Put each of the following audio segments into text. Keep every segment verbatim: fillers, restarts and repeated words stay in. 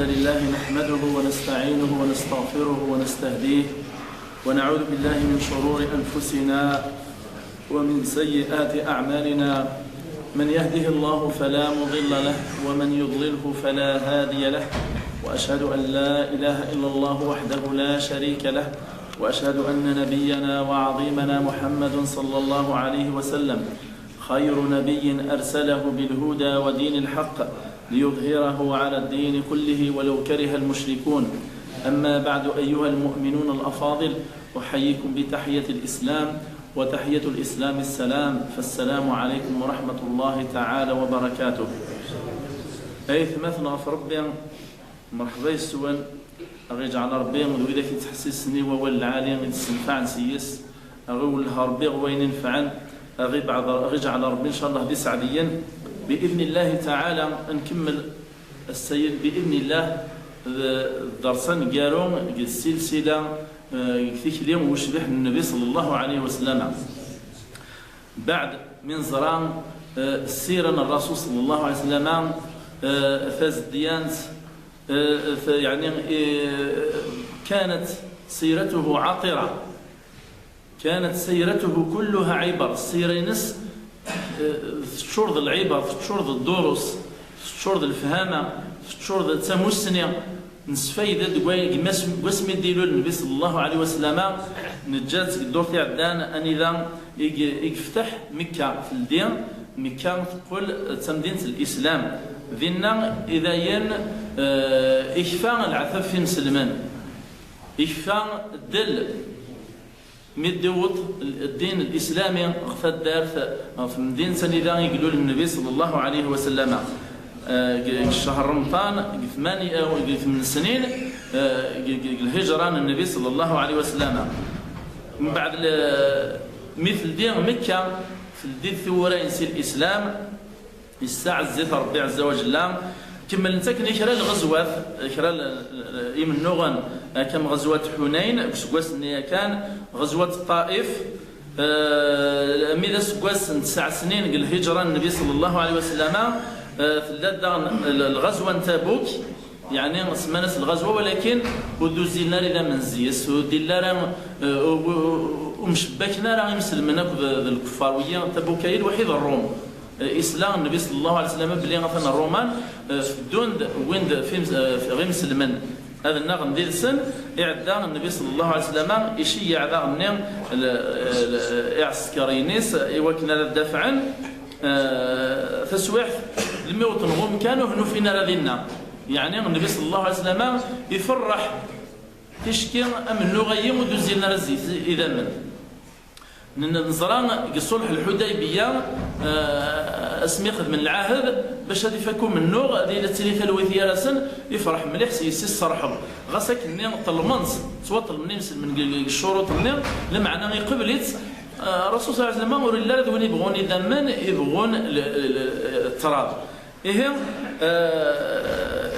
الحمد لله نحمده ونستعينه ونستغفره ونستهديه، ونعوذ بالله من شرور أنفسنا ومن سيئات أعمالنا. من يهده الله فلا مضل له، ومن يضلله فلا هادي له، وأشهد أن لا إله إلا الله وحده لا شريك له، وأشهد أن نبينا وعظيمنا محمد صلى الله عليه وسلم خير نبي أرسله بالهدى ودين الحق ليظهره على الدين كله ولو كره المشركون. أما بعد، أيها المؤمنون الأفاضل، أحييكم بتحية الإسلام، وتحية الإسلام السلام، فالسلام عليكم ورحمة الله تعالى وبركاته. Ay atmaten ɣef Rebbi, merḥba yes-wen. A ɣ-iǧɛel Rebbi d widak yettḥessisen i wawal lɛali, i d-ssenfaɛen s-yes. A ɣ-iwelleh Rebbi ɣ wayen inefɛen. A ɣ-ibeɛd, a ɣ-iǧɛel Rebbi, ncallah, d iseɛdiyen. Bi idnillahi taɛala, ad nkemmel ass-a, bi idnillah, d, d ddersa aneggaru deg silsila, eh, deg tikli n wecbiḥ n Nnbi sallallahu alayhi wa sallam. Beɛd mi neẓra, eh, ssira n Rrasul sallallahu alayhi wa sallam, eh, tazedyant, eh, t-, yeɛni, eh, كانت سيرته عطرة، كانت سيرته كلها عبر. Ssira-ines, eh, teččur d lɛiber, teččur d ddurus, teččur d lefhama, teččur d tamussni. Nesfayda deg way-, deg mas-, deg wasmi d-ilul Nnbi sallallahu alayhi wa sallam, neǧǧa-tt deg ddurt iɛeddan, anida i g-, i yefteḥ Mekka, teldi Mekka, teqqel d tamdint n Lislam. Dinna i dayen, eh, ikfa leɛtab f imselmen, ikfa ddel. Mi d-iwweḍ ddin lislami ɣer taddart, ɣer temdint anida i ilul Nnbi sallallahu alayhi wa sallam, eh, deg, deg ccher Remḍan, deg tmanya, deg tmen snin, eh, deg, deg, deg lhijra n Nnbi sallallahu alayhi wa sallam. Mbeɛd le-, mi teldi Mekka, teldi tiwura-ines i Lislam, yesteɛz-it Rebbi ɛezza wa jella. Kemmlent akken i kra n lɣezwat, kra n, n, imennuɣen, akka am ɣezwat Ḥunayn, deg useggas-nni yakan, ɣezwat Ṭṭaif, eh, mi d aseggas n tesɛa snin deg lhijra n Nnbi sallallahu alayhi wa sallam, eh, tella daɣen l-, lɣezwa n Tabuk, yeɛni semman-as lɣezwa, walakin ur d-uzzilen ara idammen zzi-s, ur d-illi ara, eh, ur, ur, ur mcebbaken ara imselmen akked d lkuffar, wiyi Tabuk-ayi lwaḥid Ṛṛum. Eh, isla Nnbi sallallahu alayhi wa sallam belli atan Ṛṛuman, eh, teddun-d, wwin-d f ims-, eh, ɣ imselmen ad nnaɣen did-sen. Iɛedda Nnbi sallallahu alayhi wa sallam, iceyyeɛ daɣen-nni l-, l-, iɛsekriyen-is i wakken ara dafɛen, eh, taswiɛt, lmi wwḍen ɣ umkan ur ten-ufin ara dinna. Yeɛni Nnbi sallallahu alayhi wa sallam iferreḥ ticki amennuɣ-ayi ur d-uzzilen ara zzi-s idammen. N-, neẓra deg ṣṣulḥ Lḥudaybiya, eh, asmi xedmen lɛahed bac ad ifak umennuɣ, ad yili ad tili talwit gar-asen, ifreḥ mliḥ s yes-is s rrḥeḍ. Ɣas akken-nni ṭelmen-t, ttwaṭelmen imselmen deg, deg ccuruṭ-nni, lameɛna iqbel-itt, eh, Rasul sallallahu alayhi wa sallam ur yelli ara d win ibɣun idammen, ibɣun l-, l-, l-, ṭṭrad. Ihi, eh,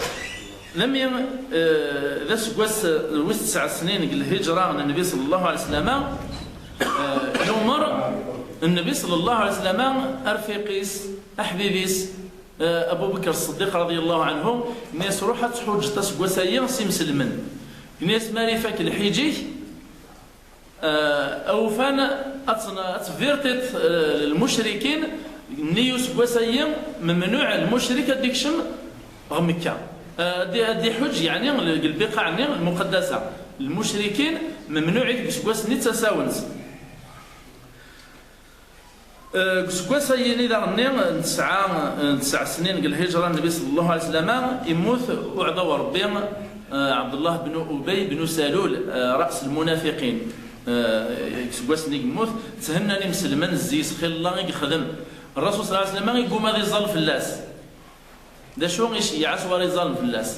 lami, eh, d aseggas, eh, wis tesɛa snin deg lhijra n Nnbi sallallahu alayhi wa sallam, eh, yumer Nnbi sallallahu alayhi wa sallam arfiq-is, aḥbib-is, eh, Abu Bakr Ṣṣeddiq radiyallahu anhu, yenna-yas: "Ruḥ ad tḥuǧǧeḍ aseggas-ayi s imselmen." Yenna-yas: "Mi ara ifak lḥiǧ-ik, eh, awufan ad tn-, ad tvirtiḍ, eh, lmucrikin, nni useggas-ayi, memnuɛ lmucrik ad d-ikcem ɣer Mekka. Eh, ad d-, ad d-iḥuǧ, yeɛni, deg lbiqaɛ-nni lmuqaddasa. Lmucrikin, memnuɛ-it deg useggas-nni d tasawent." Eh, deg useggas-ayi-nni daɣen-nni n tesɛa, n tesɛa snin deg lhijra n Nnbi sallallahu alayhi wa sallam, immut uɛdaw n Rebbi, eh, Ɛebdullah ben Ubay ben Salul, eh, ra's lmunafiqin. Eh, deg useggas-nni i yemmut, thennan imselmen zzi-s, xilla i yexdem. Rasul sallallahu alayhi wa sallam igguma ad iẓẓal fell-as. D acu iceyyeɛ-as war iẓẓalen fell-as?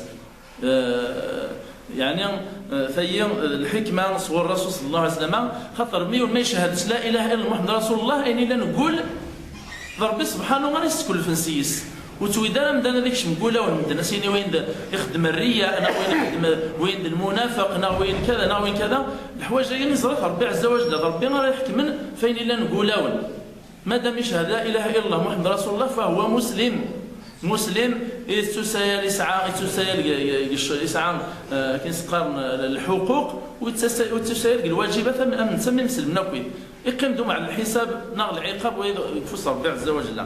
Eh, yeɛni, eh, tayi, eh, lḥikma sɣur Rasul sallallahu alayhi wa sallam, xaṭer mi, ma icehhed s la ilaha illa Muḥemmed Rasulullah, ayen yellan deg wul d Rebbi subḥanu ara yeskullfen s-yes. Ur ttwid ara amdan ad ikcem deg wulawen n medden, ad s-yini wayen d, ixeddem rriya, neɣ wayen ixeddem, wayen d lmunafeq, neɣ wayen kada, neɣ wayen kada. Leḥwayeǧ-agi yeẓra-t Rebbi ɛezza wa jella, d Rebbi ara iḥekmen f ayen yellan deg wulawen. Madam yeched la ilaha illallah Muḥemmed Rasulullah, fahuwa muslim. Muslim, Yettusayal, yesɛa, yettusayal g-, g-, g-, yesɛa, eh, akken s-qqaren, eh, lḥuquq, u yettusa-, u yettusayal deg lwajibat am, am netta am imselmen akk. Iqqim-d umɛad lḥisab neɣ lɛiqab, wa deg ufus n Ṛebbi ɛezza wa jella.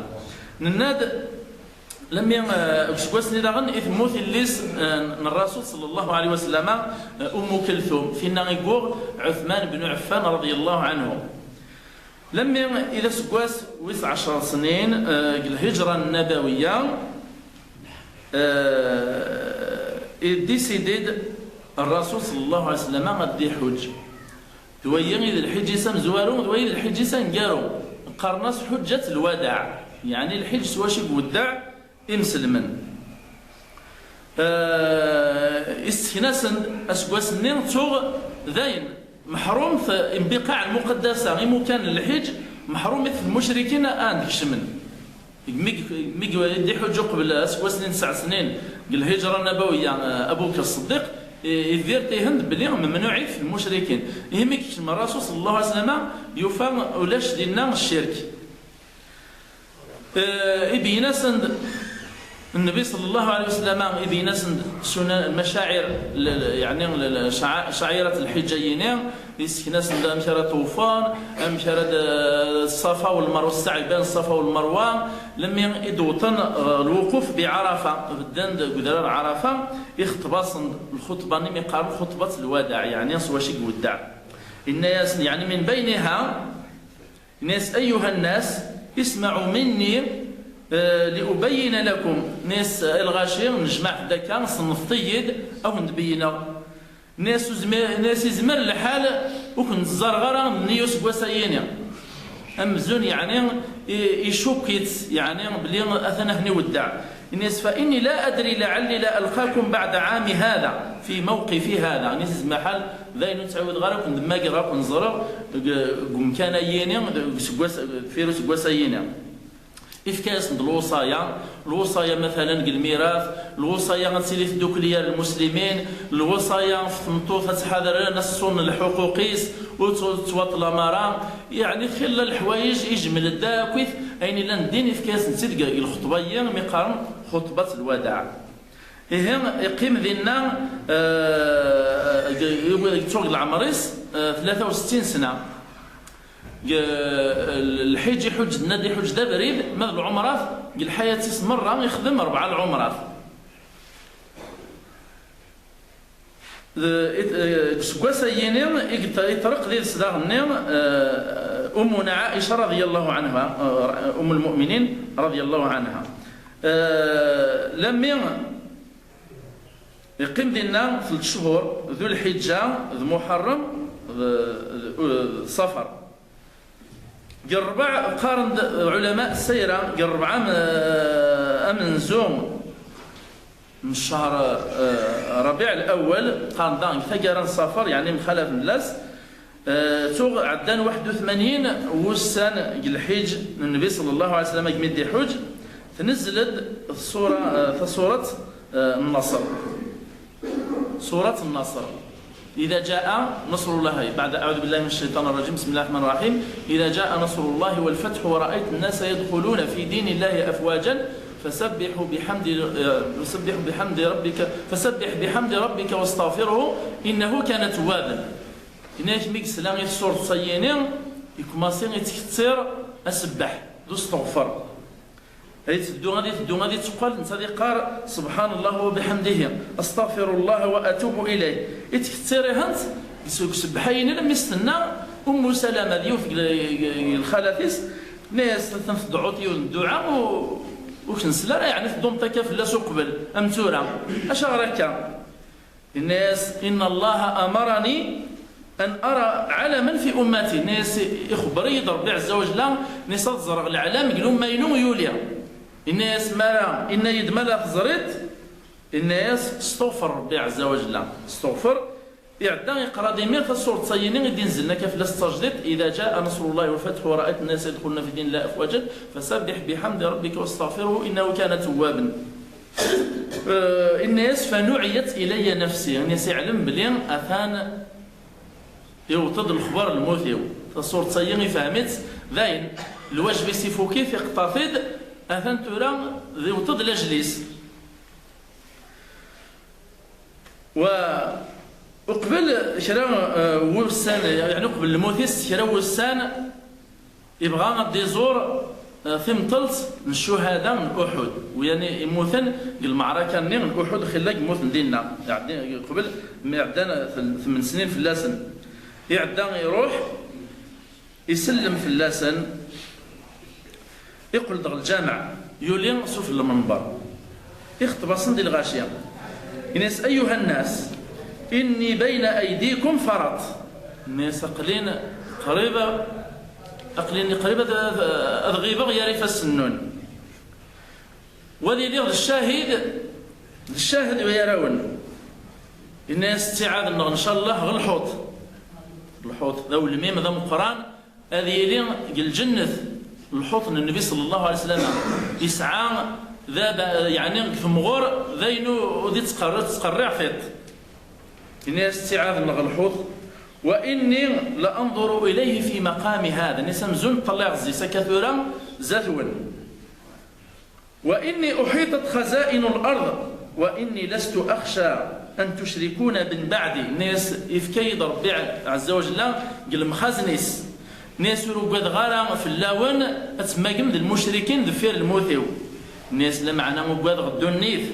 Nenna-d, lemmi, eh, deg useggas-nni daɣen i temmut yelli-s, eh, n Ṛṛasul ṣella Llahu ɛalayhi wa sallama, eh, Ummu Kelthum, tinna i yuɣ Ɛutman ben Ɛeffan raḍiya Llahu ɛanhu. Lemmi i d aseggas wis ɛecṛa snin, eh, deg lhijra nnabawiyya, eh, i décidi-d Ṛṛasul ṣella Llahu ɛalayhi wa sallama ad d-iḥuǧǧ. D wayi i d lḥiǧ-is amezwaru, d wayi i d lḥiǧ-is aneggaru. Qqaren-as ḥuǧǧat lwadaɛ, yeɛni lḥiǧ s wacu i iweddeɛ imselmen. Eh, issekn-asen-d aseggas-nni, tuɣ dayen meḥrumet lbiqaɛ lmuqaddasa, imukan n lḥiǧ, meḥrumit lmucrikin ad d-kecmen. Mi, mi d-iḥuǧǧ uqbel aseggas-nni n tesɛa snin deg lhijra nabawiyya, eh, Abu Bakr Ṣeddiq, eh, idir-t-id belli memnuɛit lmucrikin. Ihi mi yekcem Ṛṛasul ṣella Llahu ɛalayhi wa sallama, yufa ulac dinna ccirk. Eh, ibeyyen-asen-d Nnbi ṣella Llahu ɛalayhi wa sallama, ibeyyen-asen-d sunan, lmacaɛir, l-, l-, yeɛni l-, l-, ca-, caɛirat lḥiǧǧa-yini, yessken-asen-d amek ara ṭṭafen, amek ara d-, Ṣṣafa u Lmerwa, ssaɛi ben Ṣṣafa u Lmerwa, lemmi i d-wwḍen, eh, lwuquf bi Ɛarafa, bedden-d deg udrar Ɛarafa, ixeṭṭeb-asen-d lxuṭba-nni mi qqaren xuṭbat lwadaɛ, yeɛni s wacu i iweddeɛ. Yenna-yasen, yeɛni min bayniha, Yenna-yas, أيها الناس، اسمعوا مني، eh, لأبين لكم. Yenna-yas, ay lɣaci, nejmaɛet-d akka, ṣennfet-iyi-d, ad wen-d-beyyneɣ. Yenna-yas, uzmi-, yenna-yas, izmer lḥal ur ken-ẓẓareɣ ara nniya useggas-ayini. Amzun, yeɛni, i-, icukk-itt, yeɛni, belli atan ahen iweddeɛ. Yenna-yas, فإني لا أدري لعلي لا ألقاكم بعد عامي هذا في موقفي هذا. Yenna-yas, izmer lḥal, d ayen ur ttɛiwideɣ ara ad ken-d-mmagreɣ, ad ken-ẓreɣ deg, deg umkan-ayini, deg useggas, deffir useggas-ayini. Ifka-yasen-d lewṣaya, lewṣaya matalan deg lmirat, lewṣaya ad tili tdukli gar lmuslimin, lewṣaya ɣef tmeṭṭut ad tḥader ad s-ṣun lḥuquq-is, ur tt-, ur tettwaṭṭlam ara, yeɛni xilla leḥwayeǧ, ijmel-d akk-it, ayen illan ddin, ifka-yasen-tt-id deg, deg lxeṭba-yi, mi qqaren xeṭbat lwadaɛ. Ihi, iqqim dinna, eh, eh, yettuɣ deg leɛmer-is, eh, tlata u settin sna. Deg, eh, lḥiǧ iḥuǧǧ, d nadi iḥuǧǧ d abrid, ma d lɛumrat, deg lḥayat-is merra ixdem rebɛa lɛumrat. D-, it-, eh, deg useggas-ayini i get-, iṭreq did-s daɣenni, eh, Ummuna Ɛica raḍiya Llahu ɛanha, eh, Umm lmuminin raḍiya Llahu ɛanha. Eh, lammi yeqqim dinna telt cchur, Dhu Lḥiǧǧa, d Muḥerrem, d, d, d Ṣafar. Deg ṛṛebɛa, qqaren-d ɛulama ssira, deg ṛṛebɛa am-, amenzu n ccher, eh, Ṛabiɛ Lawal, qqaren daɣen deg taggara n Ṣafar, yeɛni mxalafen fell-as, eh, tuɣ ɛeddan waḥed u tmanyin wussan deg lḥiǧ n Nnbi ṣella Llahu ɛalayhi wa sallam, agmi d-iḥuǧ, tnezzel-d ṣṣura, eh, taṣurat, eh, n Naṣr. Surat Naṣr. إذا جاء نصر الله، بعد أعوذ بالله من الشيطان الرجيم، بسم الله الرحمن الرحيم، إذا جاء نصر الله والفتح ورأيت الناس يدخلون في دين الله أفواجا فسبحوا بحمد، فسبحوا بحمد ربك، فسبح بحمد ربك واستغفره إنه كان توابا. Yenna-yak mi yesla i tsuret-ayini, yekmasi yettkettir asebbeḥ d usteɣfer. Ad iteddu, ad iteddu, ad itteqqal, netta ad iqqar, سبحان الله وبحمده، أستغفر الله وأتوب إليه. Ittkettir ihent, deg usebbeḥ-ayini, alammi s-tenna Ummu Salama, d yiwet n lxalat-is, tenna-yas, atan tedɛuḍ yiwen n dduɛa, u-, ur k-nsel ara, yeɛni teddumt akka fell-as uqbel, am tura. Acuɣer akka? Yenna-yas, إن الله أمرني أن أرى علما في أمتي. Yenna-yas, ixebber-iyi-d Ṛebbi ɛezza wa jella, yenna-yas ad ẓreɣ leɛlam deg lumma-inu yuli. Yenna-yas, mi ara, yenna-yi-d, ma la teẓriḍ, yenna-yas, steɣfer Ṛebbi ɛezza wa jella. Steɣfer, iɛedda iqra-d imir tasuret-ayini i d-inezlen akka fell-as d tajdiṭ, إذا جاء نصر الله والفتح ورأيت الناس يدخلون في دين الله أفواجا فسبح بحمد ربك واستغفره إنه كان توابا. Eh, yenna-yas, فنعيت إلي نفسي, yenna-yas, iɛlem belli atan iwweḍ-d lexbar n lmut-iw. Tasuret-ayi ifhem-itt, dayen, lwajeb-is ifuk-it, iqeṭṭeɛ-t-id, atan tura iwweḍ-d lajel-is. Wa uqbel kra, eh, wussan, yeɛni uqbel lmut-is kra wussan, yebɣa ad d-iẓur, eh, timṭelt n ccuhada n Uḥud, u yeɛni immuten deg lmeɛraka-nni n Uḥud, xilla yemmuten dinna. Iɛeddi, uqbel mi ɛeddan tel-, tmen snin fell-asen. Iɛedda iruḥ, isellem fell-asen, iqqel-d ɣer lǧameɛ, yuli s ufella n lmenber, ixeṭṭeb-asen di lɣaci. Ini-as: "Ayyuha nnas, inni bayna aydikum farat." Ini-as: "Aqlin qrib, aqlin qrib ad, ad, ad ɣibeɣ yar ifassen-nnun. Wa ad iliɣ d ccahid, d ccahid gar-awen." Ini-as: "Ttiɛad-nneɣ, ncallah, ɣer lḥuṭ." Lḥuṭ d awelmim, d ameqqran, ad yili deg lǧennet. Lḥuṭ n Nnbi sallallahu alaihi wasallam yesɛa d aba-, yeɛni deg temɣer, d ayen ur d-ittqerri-, tettqerriɛ tiṭ. Ini-as: "Ttiɛad-nneɣ ɣer lḥuṭ, wa inni la anḍuru ilayhi fi maqami hada." Ini-as: "Amzun ṭṭalleɣ zzis akka tura zdat-wen." "Wa inni uḥiṭat xazainu l-ard, wa inni lastu axsha an tushrikuna min ba'di." Ini-as, yefka-yi-d Ṛebbi ɛezza wa jella deg lemxazen-is. Ini-as, ur ugadeɣ ara fell-awen ad temmagem d lmucrikin deffir lmut-iw. Ini-as, lameɛna ugadeɣ ddunit.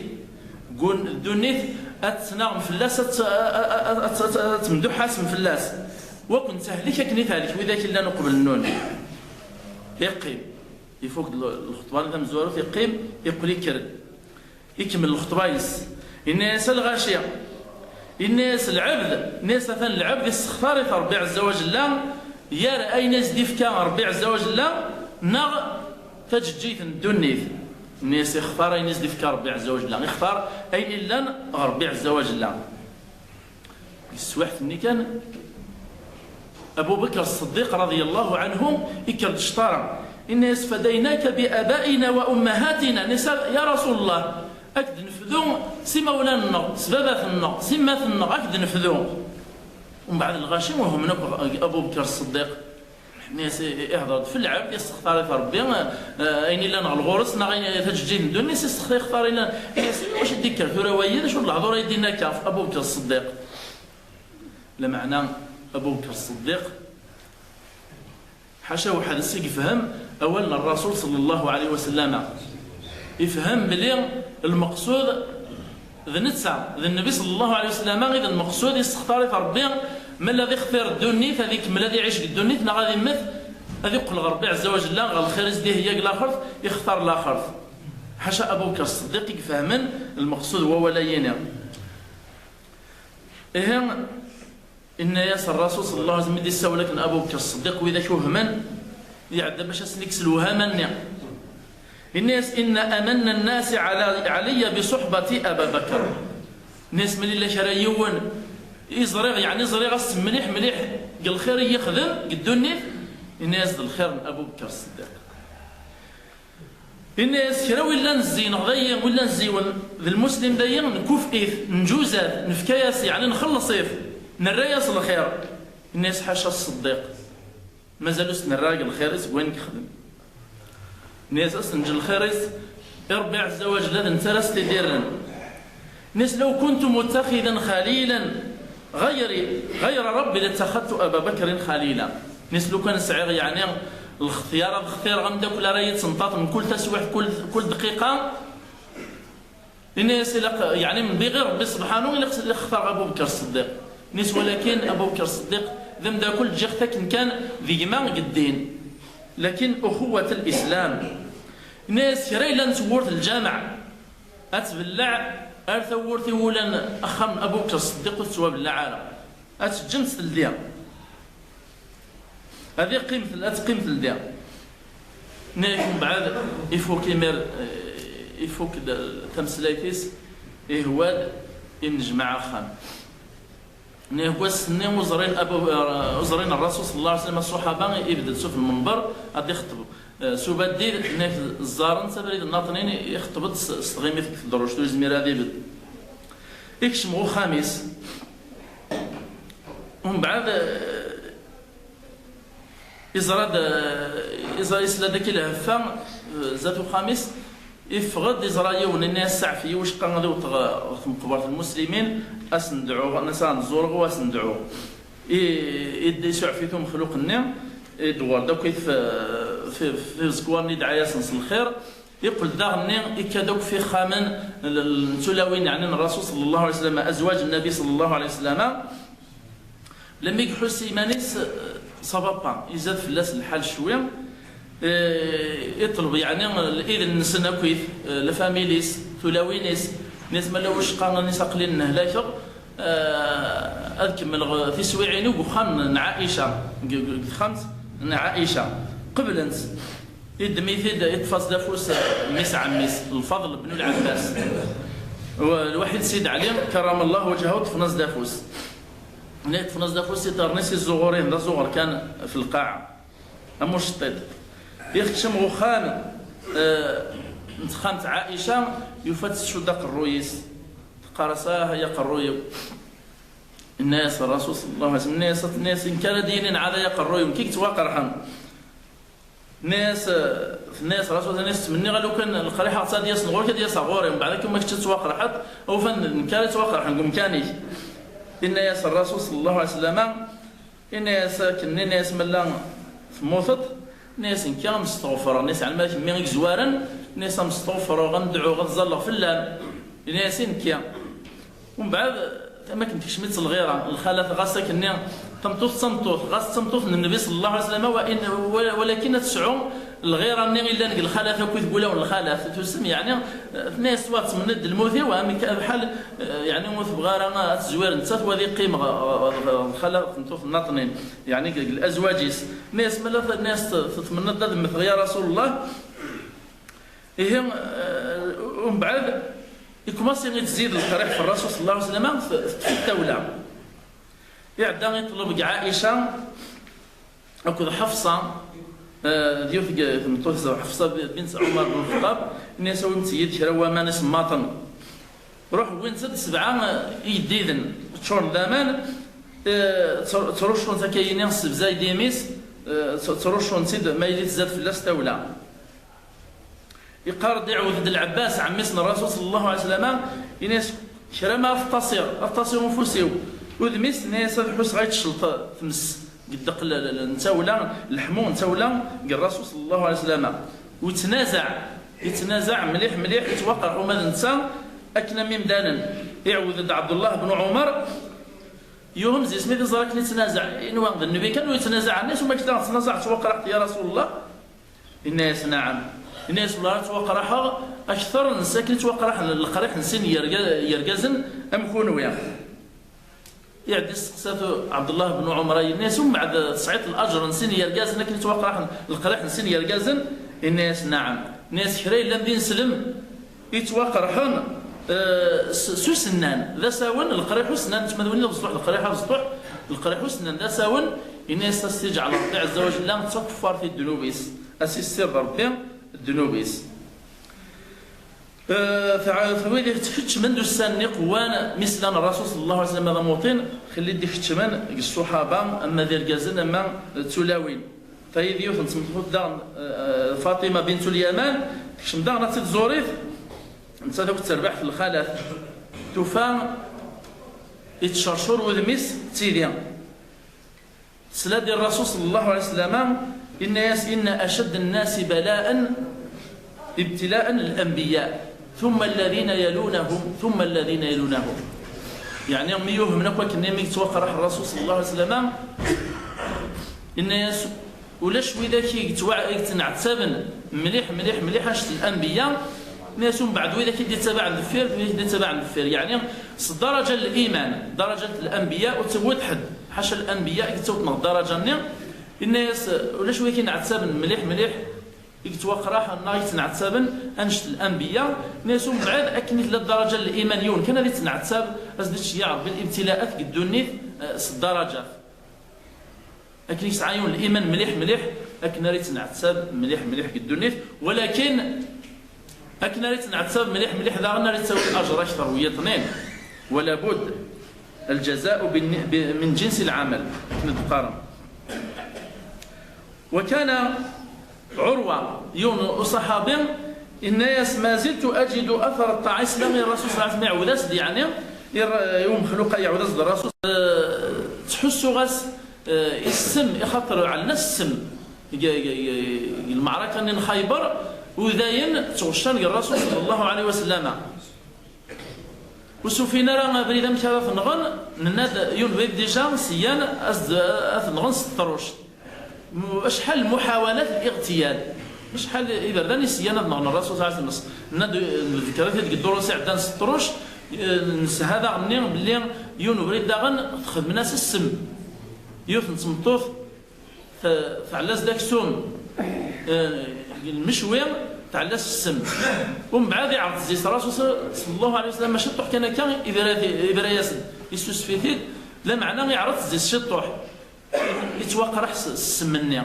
Gun-, ddunit ad tettnaɣem fell-as, ad t-, ad, ad, ad, ad, ad temduḥasem fell-as. Wa ken-tehlik akken i tehlek widak i llan uqbel-nnun. Iqqim. Ifuk-d l-, lxeṭba-nni tamezwarut, iqqim, iqqel ikker-d. Ikemmel lxeṭba-is. Inna-yas: "A lɣaci." Inna-yas: "Lɛebd." Inna-yas: "Atan lɛebd, issextar-it Ṛebbi ɛezza wa jella, yar ayen i s-d-ifka Ṛebbi ɛezza wa jella, neɣ taǧeǧǧigt n ddunit." Inna-yas: "Ixtar ayen i s-d-ifka Ṛebbi ɛezza wa jella. Ixtar ayen illan ɣer Ṛebbi ɛezza wa jella." Deg teswiɛt-nni kan, Abu Bakr Ṣṣeddiq radiyallahu anhu ikker-d cṭara. Inna-yas: "Fadaynaka bi abaina wa ummahatina." Inna-yas: "Ya Rasulullah, ad k-d-nefdu s imawlan-nneɣ, s baba-tneɣ, s yemma-tneɣ, ad k-d-nefdu." Umbeɛd lɣaci wehmen akk Abu Bakr Ṣṣeddiq. Inna-yas: "Ihder-d f lɛebd, yessextar-it Ṛebbi, eh, ayen illan ɣer ɣur-s, neɣ ayen, taǧeǧǧigt n ddunit, yessextar, yextar ayen illan." Inna-yas: "Wacu i d-ikker tura wayi? D acu n lehdur ay d-inna akka ɣef Abu Bakr Ṣṣeddiq?" Lameɛna Abu Bakr Ṣṣeddiq, ḥaca weḥd-s i yefhem awal n Ṛṛasul ṣalla Llahu ɛalayhi wa sallam. Ifhem belli lmeqsud d netta, d Nnbi ṣalla Llahu ɛalayhi wa sallam i d lmeqsud, yessextar-it Ṛebbi, ma ad ixtir ddunit, ad ikemmel ad iɛic deg ddunit, neɣ ad immet, ad iqqel ɣer Ṛebbi ɛezza wa jella, ɣer lxir i s-d-iheyya deg laxert, ixtar laxert. Ḥaca Abu Bakr Ṣṣeddiq i ifehmen lmeqsud n wawal-ayini. Ihi, inna-yas Ṛṛasul ṣalla Llahu ɛalayhi wa sallam, mi d-issawel akken Abu Bakr Ṣṣeddiq, widak uhmen, iɛedda bac ad sen-ikkes lewhama-nni. Inna-yas: "Inna amanna nnasi ɛala, ɛalayya bi ṣuḥbati Aba Bakr." Inna-yas: "Ma yella kra yiwen i ẓriɣ, yeɛni ẓriɣ-as mliḥ mliḥ deg lxir i yexdem deg ddunit." Inna-yas: "D lxir n Abu Bakr Ṣṣeddiq." Inna-yas: "Kra wi llan zzineɣ dayi, wi llan zziwen d lmuslim dayi, nkuf-it, nǧuz-at, nefka-yas, yeɛni nxelleṣ-it, nerra-yas lxir." Inna-yas: "Ḥaca Ṣṣeddiq, mazal ur s-nerra deg lxir-is deg wayen yexdem." Inna-yas: "Ad s-neǧǧ lxir-is i Ṛebbi ɛezza wa jella, d netta ara s-t-id-irren." Inna-yas: "Law kuntu muttaxidan xalilan ɣayri, ɣayra Ṛebbi lattaxadtu Aba Bakrin xalila." Inna-yas: "Lukan sɛiɣ, yeɛni, lxetyar ad xtireɣ ameddakel ara yi-d-tenṭaṭ mkul taswiɛt, kul, kul dqiqa." Inna-yas: "Ilaq, yeɛni, mebɣi ɣir Ṛebbi subḥanu, ilaq, ilaq xtareɣ Abu Bakr Ṣṣeddiq." Inna-yas: "Walakin Abu Bakr Ṣṣeddiq d ameddakel, ǧǧiɣ-t akken kan d gma deg ddin. Lakin uxuwat l-Islam." Inna-yas: "Kra yellan tewwurt n lǧameɛ ad tbelleɛ ar tawwurt iwulan axxam n Abu Bakr Ṣṣeddiq, ur tettwabelleɛ ara. Ad teǧǧem-tt teldi. Ad iqqim tel-, ad teqqim teldi." Nniɣ-ak mbeɛd ifuk imir, eh, ifuk d-, tameslayt-is, ihwa-d imnejmaɛ axxam. Nniɣ-ak wass-nni uẓrin Abu, eh, uẓrin Ṛṛasul ṣalla Llahu ɛalayhi wa sallam ṣṣuḥaba, ibedd-d suf lmenber, ad ixeṭṭeb, eh, s ubaddid, nniɣ-ak ẓẓaren s abrid nnaṭnin, ixeṭṭeb-d s, s tɣimit deg tedrujt, ur yezmir ad ibedd. Ikcem ɣer uxxam-is. Umbeɛd, eh, iẓra-d, eh, iẓra, isla-d akka lheffa, eh, zdat uxxam-is, iffeɣ-d, iẓra yiwen, inna-yas: "Saɛef-iyi, wicqa ad iwṭeɣ ɣer tmeqbert n lmuslimin, Ad sen-dɛuɣ, ad sen-ẓureɣ u ad sen-dɛuɣ. I, i d-isuɛef-it umexluq-nni, i d-ɣur-d akk-it f, f, f uẓekwan i dɛa-yasen s lxir, iqqel daɣen-nni ikka-d akk f ixxamen n, n, n tulawin, yeɛni n Rasul sallallahu alayhi wa sallam, azwaǧ n Nabi sallallahu alayhi wa sallam. Lemmi iḥuss iman-is, ça va pas, izad fell-as lḥal cwi, eh, iṭleb, yeɛni, idn-nsen akk-it, eh, la famille-is, tulawin-is, nni-as ma la wacqa, nni-as aql-i nnehlakeɣ, eh, ad kemmleɣ tiswiɛin-iw deg uxxam n Ɛaica, deg, deg, deg texxamt n Ɛaica. Qeblent. Iddem-it-id, iṭṭef-as-d afus, eh, mmi-s ɛemmi-s, Lfaḍl bnu Lɛebbas. Wa-, Lwaḥid Sid Ɛli, karramallahu wajhahu, ṭṭfen-as-d afus. Nna yeṭṭfen-as-d afus, iḍarren-is izzuɣur-ihin d azuɣer kan f lqaɛa. Am uceṭṭiḍ. Ikeččem ɣer uxxam, eh, n texxamt Ɛaica, yufa-tt tcudd aqerruy-is. Teqqar-as: "Ah, ay aqerruy-iw." Inna-yas Rasul sallallahu alayhi wa sallam, inna-yas, tenna-yas: "Nekk ara d-yinin ɛad ay aqerruy-iw, nekk i yettwaqerḥen." Tenna-yas, tenna-yas Rasul, tenna-yas: "Ttmenniɣ a lukan leqriḥ-a ad d-yasen ɣur-k, ad d-yaseɣ ɣur-i, mbeɛd akken ma kečč ad tettwaqerḥeḍ, ufan d nekk ara yettwaqerḥen deg umkan-ik." Inna-yas Rasul sallallahu alayhi wa sallam, inna-yas akken, inna-yas: "Ma la temmuteḍ," inna-yas, "nekki ad m-steɣfreɣ." Inna-yas: "Ɛni ma d kemmi i yezwaren?" Inna-yas: "Ad m-steɣfreɣ, ad m-dɛuɣ, ad ẓẓalleɣ fell-am." Inna-yas: "I nekki." Umbeɛd, am akken tekcem-itt lɣira, lxalat ɣas akkenni, tameṭṭut d tameṭṭut, ɣas d tameṭṭut n Nnbi sallallahu alayhi wa sallam, wa in, wa-, walakin ad tesɛu lɣira-nni i llan deg lxalat akk i deg wulawen lxalat. Tusem, yeɛni, tenna-yas: "Wa tettmenni-d lmut-iw, amek bḥal, eh, yeɛni, ur tebɣi ara ad tezwir nettat, wa ad iqqim ɣ-, ɣ-, ɣ-, ɣ-, lxala tameṭṭut nnaṭnin, yeɛni, deg, deg lezwaǧ-is." Tenna-yas: "Ma la t-, tenna-yas, t-, tettmenniḍ-d ad mmteɣ, ya Rasulullah?" Ihi, eh, umbeɛd, ikumasi ittzid leqriḥ f Rasul sallallahu alayhi wa sallam, t-, teṭṭef-it tawla. Iɛedda iṭleb deg Ɛaica akked Ḥafsa, eh, d yiwet deg tmeṭṭut-is, Ḥafsa bint Ɛumar bnu Lxeṭṭab, inna-yas: "Awimt-iyi-d kra n waman isemmaḍen." Ruḥ, wwint-d sebɛa, eh, iyeddiden ččuren d aman, eh, ttru-, ttrucun-t akka-yini, ssebzay-d imi-s, eh, tt-, ttrucun-t-id ma yili tzad fell-as tawla. Iqqar-d, iɛawed-d Lɛebbas, ɛemmi-s n Rasul sallallahu alayhi wa sallam, ini-as: "Kra ma ad ṭṭasiɣ, ad ṭṭasiɣ ufus-iw." Udem-is, ini-as: "Ad ḥusseɣ ay tecleḍ tmes deg ddeq n, n, n tawla, leḥmu n tawla deg Rasul sallallahu alayhi wa sallam." U yettnazaɛ, yettnazaɛ mliḥ, mliḥ, yettwaqerḥ uma d netta, akken am imdanen. Iɛawed-d Ɛebdullah ben Ɛumar, yuhem zis mi t-iẓra akken yettnazaɛ, inwa d Nnbi kan ur yettnazaɛ, nna-yas: "Uma kečč daɣen tettnazaɛeḍ, tettwaqerḥeḍ, ya Rasulullah?" Inna-yas: "Naɛam." Inna-yas: "Wala ad ttwaqerḥeɣ akter n sakken i ttwaqerḥen leqriḥ n sin yerga-, yergazen am kunwi." Iɛedda isteqsa-t Ɛebdullah ben Ɛumar, inna-yas: "Umbeɛd tesɛiḍ laǧer n sin yergazen akken i ttwaqerḥen leqriḥ n sin yergazen?" Inna-yas: "Naɛam." Inna-yas: "Kra yellan d ineslem i ttwaqerḥen, eh, s, s usennan, d asawen, leqriḥ usennan, nettma d win d abeẓṭuḥ, leqriḥ abeẓṭuḥ, leqriḥ usennan d asawen." Inna-yas: "Ad s-iǧɛel Ṛebbi ɛezza wa jella d takeffart i ddnub-is, ad s-issired Ṛebbi ddnub-is." Eh, tɛawed wid i tkeččmen d ussan-nni qwan mi slan Rasul sallallahu alayhi wa sallam d amuṭin, xelli d-ikeččmen deg ṣṣuḥaba, ama d irgazen, ama d tulawin. Tayi d yiwet n tmeṭṭut daɣen, eh, Faṭima bint Ulyaman, tekcem daɣen ad tt-id-tẓurit, nettat akked terbaɛt n lxalat. Tufa ittcercur wudem-is d tidi. Tesla-d i Rasul sallallahu alayhi wa sallam, inna-yas: "Inna ashadda an-nasi bala'an, ibtila'an al-anbiya, thumma alladhina yalunahum, thumma alladhina yalunahum." Yeɛni, mi yuhmen akk akken mi yettwaqerreḥ Rasul sallallahu alayhi wa sallam, inna-yas: "Ulac widak i yettwa-, i yettneɛtaben mliḥ, mliḥ, mliḥ, anect l-anbiya." Inna-yas: "Umbeɛd widak i d-ittabaɛen deffir, widak i d-ittabaɛen deffir." Yeɛni, s ddaraja n liman, ddaraja n l-anbiya ur tewwiḍ ḥedd. Ḥaca l-anbiya i yettawten ɣer ddaraja-nni. Inna-yas: "Ulac widak i nɛettaben mliḥ, mliḥ, i yettwaqraḥen neɣ i yettneɛtaben anect l-anbiya." Inna-yas: "Umbeɛd, akken i tella ddaraja n liman yiwen kan ad ittneɛtab, ad s-d-ittceyyeɛ Ṛebbi l-ibtila'at deg ddunit, eh, s ddarajat." Akken i yesɛa yiwen liman mliḥ, mliḥ, akken ara yettneɛtab mliḥ, mliḥ deg ddunit, walakin akken ara yettneɛtab mliḥ, mliḥ daɣen ara yettawi lajer akter wiyaḍnin. Wala bud, الجزاء بن-، ب-، من جنس العمل, akken i d-qqaren. وكان عروة, yiwen uṣaḥabi, inna-yas: "ما زلت أجد أثر الطاعة." Isla i Rasul sallallahu alayhi wa sallam, iɛawed-as-d, yeɛni, i umexluq-a iɛawed-as-d Rasul, eh, ttḥussuɣ-as, eh, i ssem, ixaṭer ɛellan-as ssem deg, deg, deg, deg lmeɛraka-nni n Xayber, udayen ttɣeccan deg Rasul sallallahu alayhi wa sallam. Ur s-ufin ara abrid amek ara t-nɣen, nenna-d yiwen ubrid déjà syan ad s-d-, ad t-nɣen s tṭruct. Acḥal n muḥawalat n iɣtiyal, acḥal iberdan i syan ad nɣen Rasul sallallahu alayhi wa sallam. Nenna-d, eh, nḍekker-it-id deg ddurus iɛeddan s tṭruct, eh, nesha daɣen-nni belli yiwen ubrid daɣen txedmen-as ssem. Yiwet n tmeṭṭut, t-, tɛella-s-d aksum, eh, deg lmecwi, tɛella-s ssem. Umbeɛd iɛreḍ-as-d Rasul sallallahu alayhi wa sallam ciṭṭuḥ kan akka, ibra-, ibra-yas-d, yessusef-it-id, lameɛna iɛreḍ-as-d ciṭṭuḥ. Yettwaqraḥ s, s ssem-nni.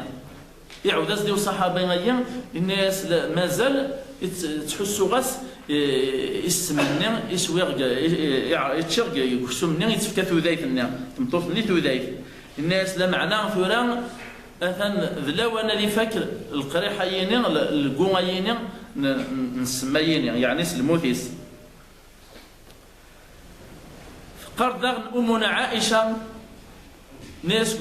Iɛawed-as-d i uṣaḥabi-agi, yenna-yas: "La, mazal tt-, ttḥussuɣ-as, eh, i ssem-nni i swiɣ deg, i, i, i, i ččiɣ deg, deg uksum-nni i tt-tefka tudayt-nni, tmeṭṭut-nni tudayt." Yenna-yas: "Lameɛna tura atan d lawan ad ifak leqriḥ-ayini, l-, lgu-ayini n, n, n ssem-ayini, yeɛni s lmut-is." Teqqar daɣen Umuna Ɛaica, nni-as,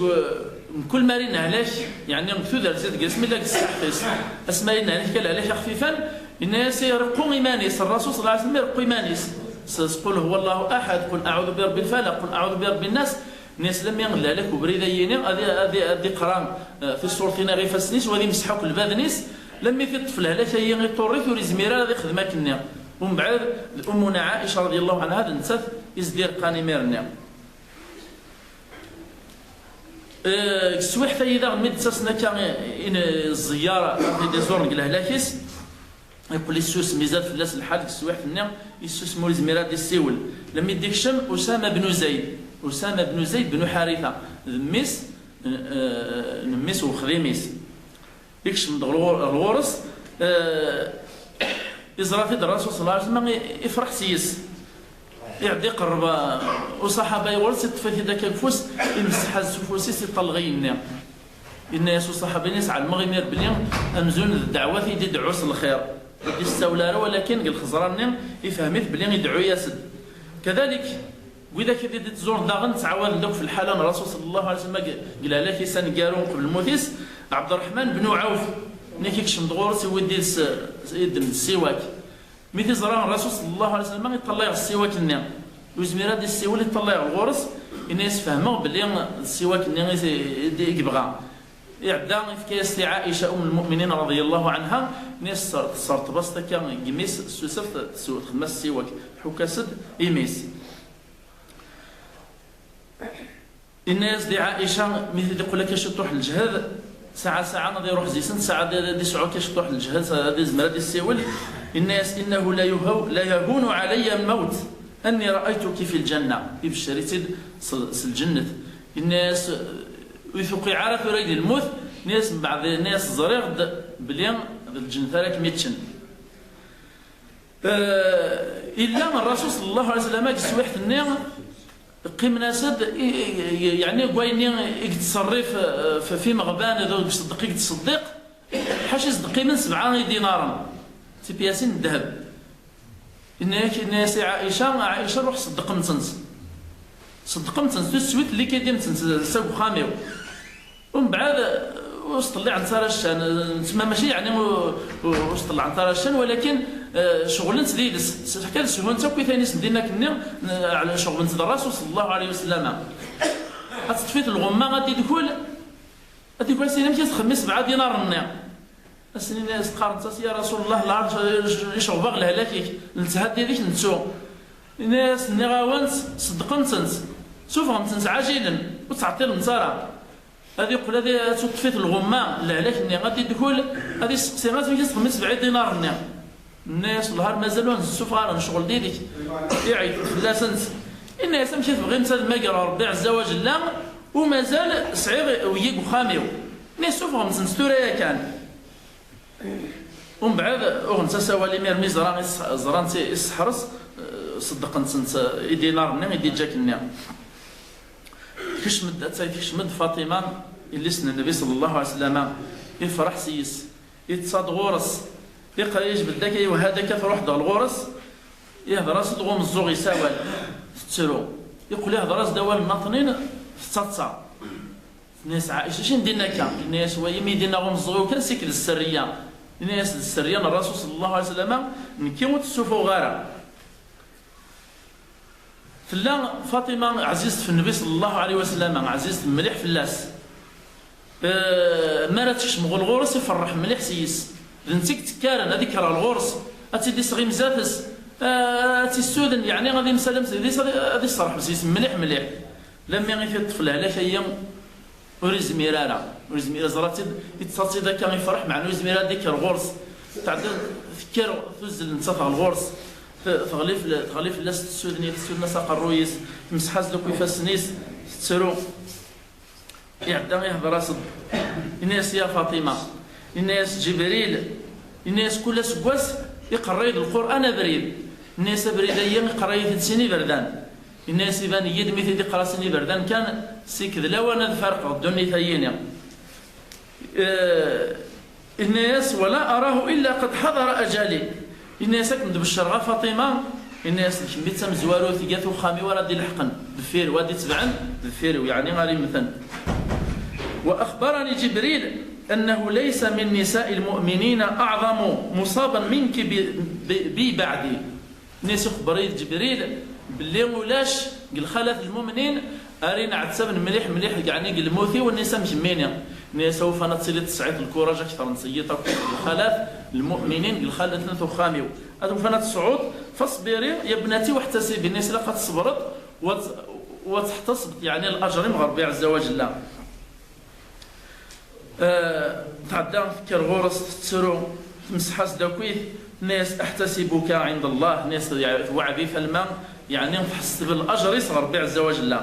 mkul ma ara nehlak, yeɛni deg tudert-is, deg asmi la deg ṣṣeḥḥa-s, asmi ara nehlak kan lehlak axfifan, yenna-yas ireqqu iman-is, Rrasul sallallahu alayhi wa sallam ireqqu iman-is s, s qul huwa Allahu ahad, qul aɛudu bi rabbil falaq, qul aɛudu bi rabbin nas, nni-as lammi lehlak ubrid-ayini, ad i, ad i, ad iqra, eh, tiṣṣurtin ɣef ifassen-is, u ad imseḥ akk lbaden-is, lammi t-iṭṭef lehlak-ayi iṭṭurr-it, ur izmir ara ad ixdem akkenni. Umbeɛd, d Umuna Ɛaica radiyallahu anha, d nettat i s-d-ireqqan imir-nni. Eh, deg teswiḥt-ayi daɣen, mi d-ttasen akka i, i, zziyara, ad iẓuren deg lehlak-is, yeqqel yessusem, izad fell-as lḥal deg teswiḥt-nni, yessusem, ur izmir ad d-issiwel. Lammi d-ikcem Usama bnu Zayd, Usama bnu Zayd bnu Ḥaritha, d mmi-s, eh, n mmi-s n uxdim-is. Ikcem-d ɣer ɣur-, ɣer ɣur-s, eh, iẓra-t-id Rasul sallallahu alayhi wa sallam, i-, ifreḥ s-yes. Iɛedda iqerreb, eh, uṣaḥaba ɣur-s, iṭṭef-it-id akka deg ufus, imseḥ-as s ufus-is, iṭṭalleɣ-iyi-nni. Yenna-yas uṣaḥaba-nni: "Ɛelmeɣ imir belli amzun d ddeɛwat i d-ideɛɛu s lxir. Ur d-yessawel ara, walakin deg lxeẓra-nni ifhem-it belli ideɛɛu-yas-d." Kadalik, widak i d-ittẓuren daɣen ttɛawaden akk f lḥala n Rasul sallallahu alayhi wa sallam deg, deg lehlak-is aneggaru qbel lmut-is, Ɛebderreḥman ben Ɛawf, nekk ikcem-d ɣur-s, iwwi-d yid-s, eh, iddem-d ssiwak. Mi t-iẓra Rasul sallallahu alayhi wa sallam, iṭṭalay ɣer ssiwak-nni. Ur yezmir ad d-issiwel, iṭṭalay ɣer ɣur-s, yenna-yas: "Fehmeɣ belli d ssiwak-nni i, i, i yebɣa." Iɛedda, ifka-yas-t i Ɛaica, Umm lmuminin, radiyallahu anha, yenna-yas: "Tesser-, tesserṭeb-as-t akka deg imi-s, tessusef, tessu-, txedm-as ssiwak, tḥukk-as-d imi-s." Yenna-yas-d i Ɛaica, mi t-id-iqqel akka ciṭṭuḥ n lǧehd, saɛa, saɛa ad iruḥ zi-sent, saɛa ad, ad isɛu akka ciṭṭuḥ n lǧehd, saɛa ad izmer ad issiwel. Yenna-yas: "Innahu la yuhaw-, la yahunu alayya lmawt anni ra'aytuki fi ljanna." Ibeccer-itt-id s, s lǧennet. Yenna-yas, ur tuqiɛ ara tura di lmut. Yenna-yas mbeɛd, yenna-yas: "Ẓriɣ-d belli d lǧennet ara kem-iččen." Eh, illa Rrasul sallallahu alayhi wa sallam deg teswiḥt-nni, qqimen-as-d, i, i, i, yeɛni deg wayen i yettṣerrif, eh, f-, f imeɣban, d deg uṣeddeq i yettṣeddiq, ḥaca i s-d-qqimen sebɛa idinaren, d tipyasin n ddheb. Yenna-yak, yenna-yas i Ɛaica: "Ɛaica, ruḥ ṣeddeqem-tent. Ṣeddeqem-tent, tuswit likidim-tent s, s uxxam-iw." Umbeɛd, ur s-ṭelliɛent ara ccan, tma mačči yeɛni ur, ur, ur s-ṭelliɛent ara ccan, walakin, eh, ceɣlent did-s, s-, ḥka d shunt akk i taynisen din akkenni, eh, ɛla ceɣlent d Rasul sallallahu alayhi wa sallam. Ad teṭṭef-it lɣemma, ad d-idkul, ad d-idkul, as-yini: "Amek i txemmem sebɛa dinaren-nni?" As-nini, as-qqarent-as: "Ya Rasul Allah, lɛerc, iceɣb-aɣ lehlak-ik, netthadd did-k, nettu." Ini-as: "Nniɣ-awent, ṣeddqemt-tent, sufɣemt-tent ɛajilen, ur ttɛeṭṭilemt ara." Ad iqqel ad, ad tuṭṭef-it lɣemma, lehlak-nni, ad d-idkul, ad isteqsi: "Amek i txemmem sebɛa dinaren-nni?" Nni-as: "Wellah ar mazal ur nessufeɣ ara lecɣel did-k." Iɛeyyu fell-asent. Ini-as: "Amek i tebɣimt ad mmagreɣ Rebbi Ɛezza wa Jella, u mazal sɛiɣ wigi deg uxxam-iw?" Nni: "Sufɣemt-tent tura yakan." Umbeɛd, uɣent-as awal imir mi ẓra is-, ẓrant i, i sseḥres, eh, ṣeddqent-tent, eh, idinaren-nni i d-iǧǧa akkenni. Tekcem-d, attay tekcem-d Faṭima, yelli-s n Nnbi sallallahu alayhi wa sallam, ifreḥ s-yes, iṭṭes-d ɣur-s, iqra yejbed-d akka, iwehha-d akka, truḥ-d ɣer ɣur-s, ihder-as-d ɣer umeẓẓuɣ, isawal. Tettru. Yeqqel ihder-as-d awal nnaṭnin, tettaḍsa. Tenna-yas Ɛica, "Acu n din akka?" Yenna-yas, "Wa imi dinna umeẓẓuɣ kan, sik d sserriya." Yenna-yas, "D sserriya n Rasul sallallahu alayhi wa sallam, nekki ur tt-ssufuɣeɣ ara." Tella Faṭima ɛzizt f Nnbi sallallahu alayhi wa sallam, ɛzizt mliḥ fell-as. Eh, mi ara tekcem ɣur ɣur-s, iferreḥ mliḥ s yis. D netta i yettkkaren, ad ikker ɣer ɣur-s, ad tt-id-iseɣ imzat-s, eh, ad tt-issuden, yeɛni ad imsalem s yis, ad, ad iṣerḥeb s yis mliḥ mliḥ. Lammi i t-iṭṭef lehlak-ayi, ur izmir ara, ur izmir, ẓra-tt-id, ittaḍ-tt-id akka, ifreḥ, meɛna ur izmir ad ikker ɣur-s. Tɛedda, tekker, tuzzel nettat ɣer ɣur-s, te-, teɣli fell-, teɣli fell-as, tessuden-it, tessuden-as aqerruy-is, temseḥ-as-d akk ifassen-is, tettru. Iɛedda ihder-as-d, yenna-yas: "Ya Faṭima," yenna-yas, "Ǧibril," yenna-yas, "kul aseggas iqerra-yi-d Lqur'an abrid." Yenna-yas, "Abrid-ayi iqerra-yi-t-id sin iberdan." Yenna-yas, "Iban-iyi-d mi t-id-iqerra sin iberdan kan, sik d lawan ad farqeɣ ddunit-ayini." Eh, yenna-yas, "Wala arahu illa qad ḥadara ajali." Yenna-yas, "Akken d-beccreɣ a Faṭima," yenna-yas, "d kemm i d tamezwarut, iga-t uxxam-iw ara d-ileḥqen deffir-iw, ad d-itebɛen deffir-iw, yeɛni ara immten." "Wa axbarani Ǧibril annahu laysa min nisa'i lmu'minina a'zamu musaban minki bi, bi, bi ba'di." Yenna-yas, "Ixebber-iyi-d Ǧibril belli ulac deg lxalat n lmumnin ara inɛettaben mliḥ mliḥ, yeɛni deg lmut-iw, yenna-yas, am kemmini." Yenna-yas, "Awufan ad tiliḍ tesɛiḍ lkuraj akter n tiyiḍ akk deg lxalat n lmumnin, deg lxalat n uxxam-iw. Ad ufan ad tesɛuḍ, fasbiri ya bnati waḥtasibi." Yenna-yas, "Ilaq ad tṣebreḍ, wa t-, wa teḥtasbeḍ, yeɛni, laǧer-im ɣer Ṛebbi ɛezza wa jella." Eh, tɛedda tekker ɣur-s, tettru, temseḥ-as-d akkit, tenna-yas, "Aḥtasibuka ɛinda Allah," tenna-yas, "Tewɛed-it alma, yeɛni tḥesseb laǧer-is ɣer Ṛebbi ɛezza wa jella."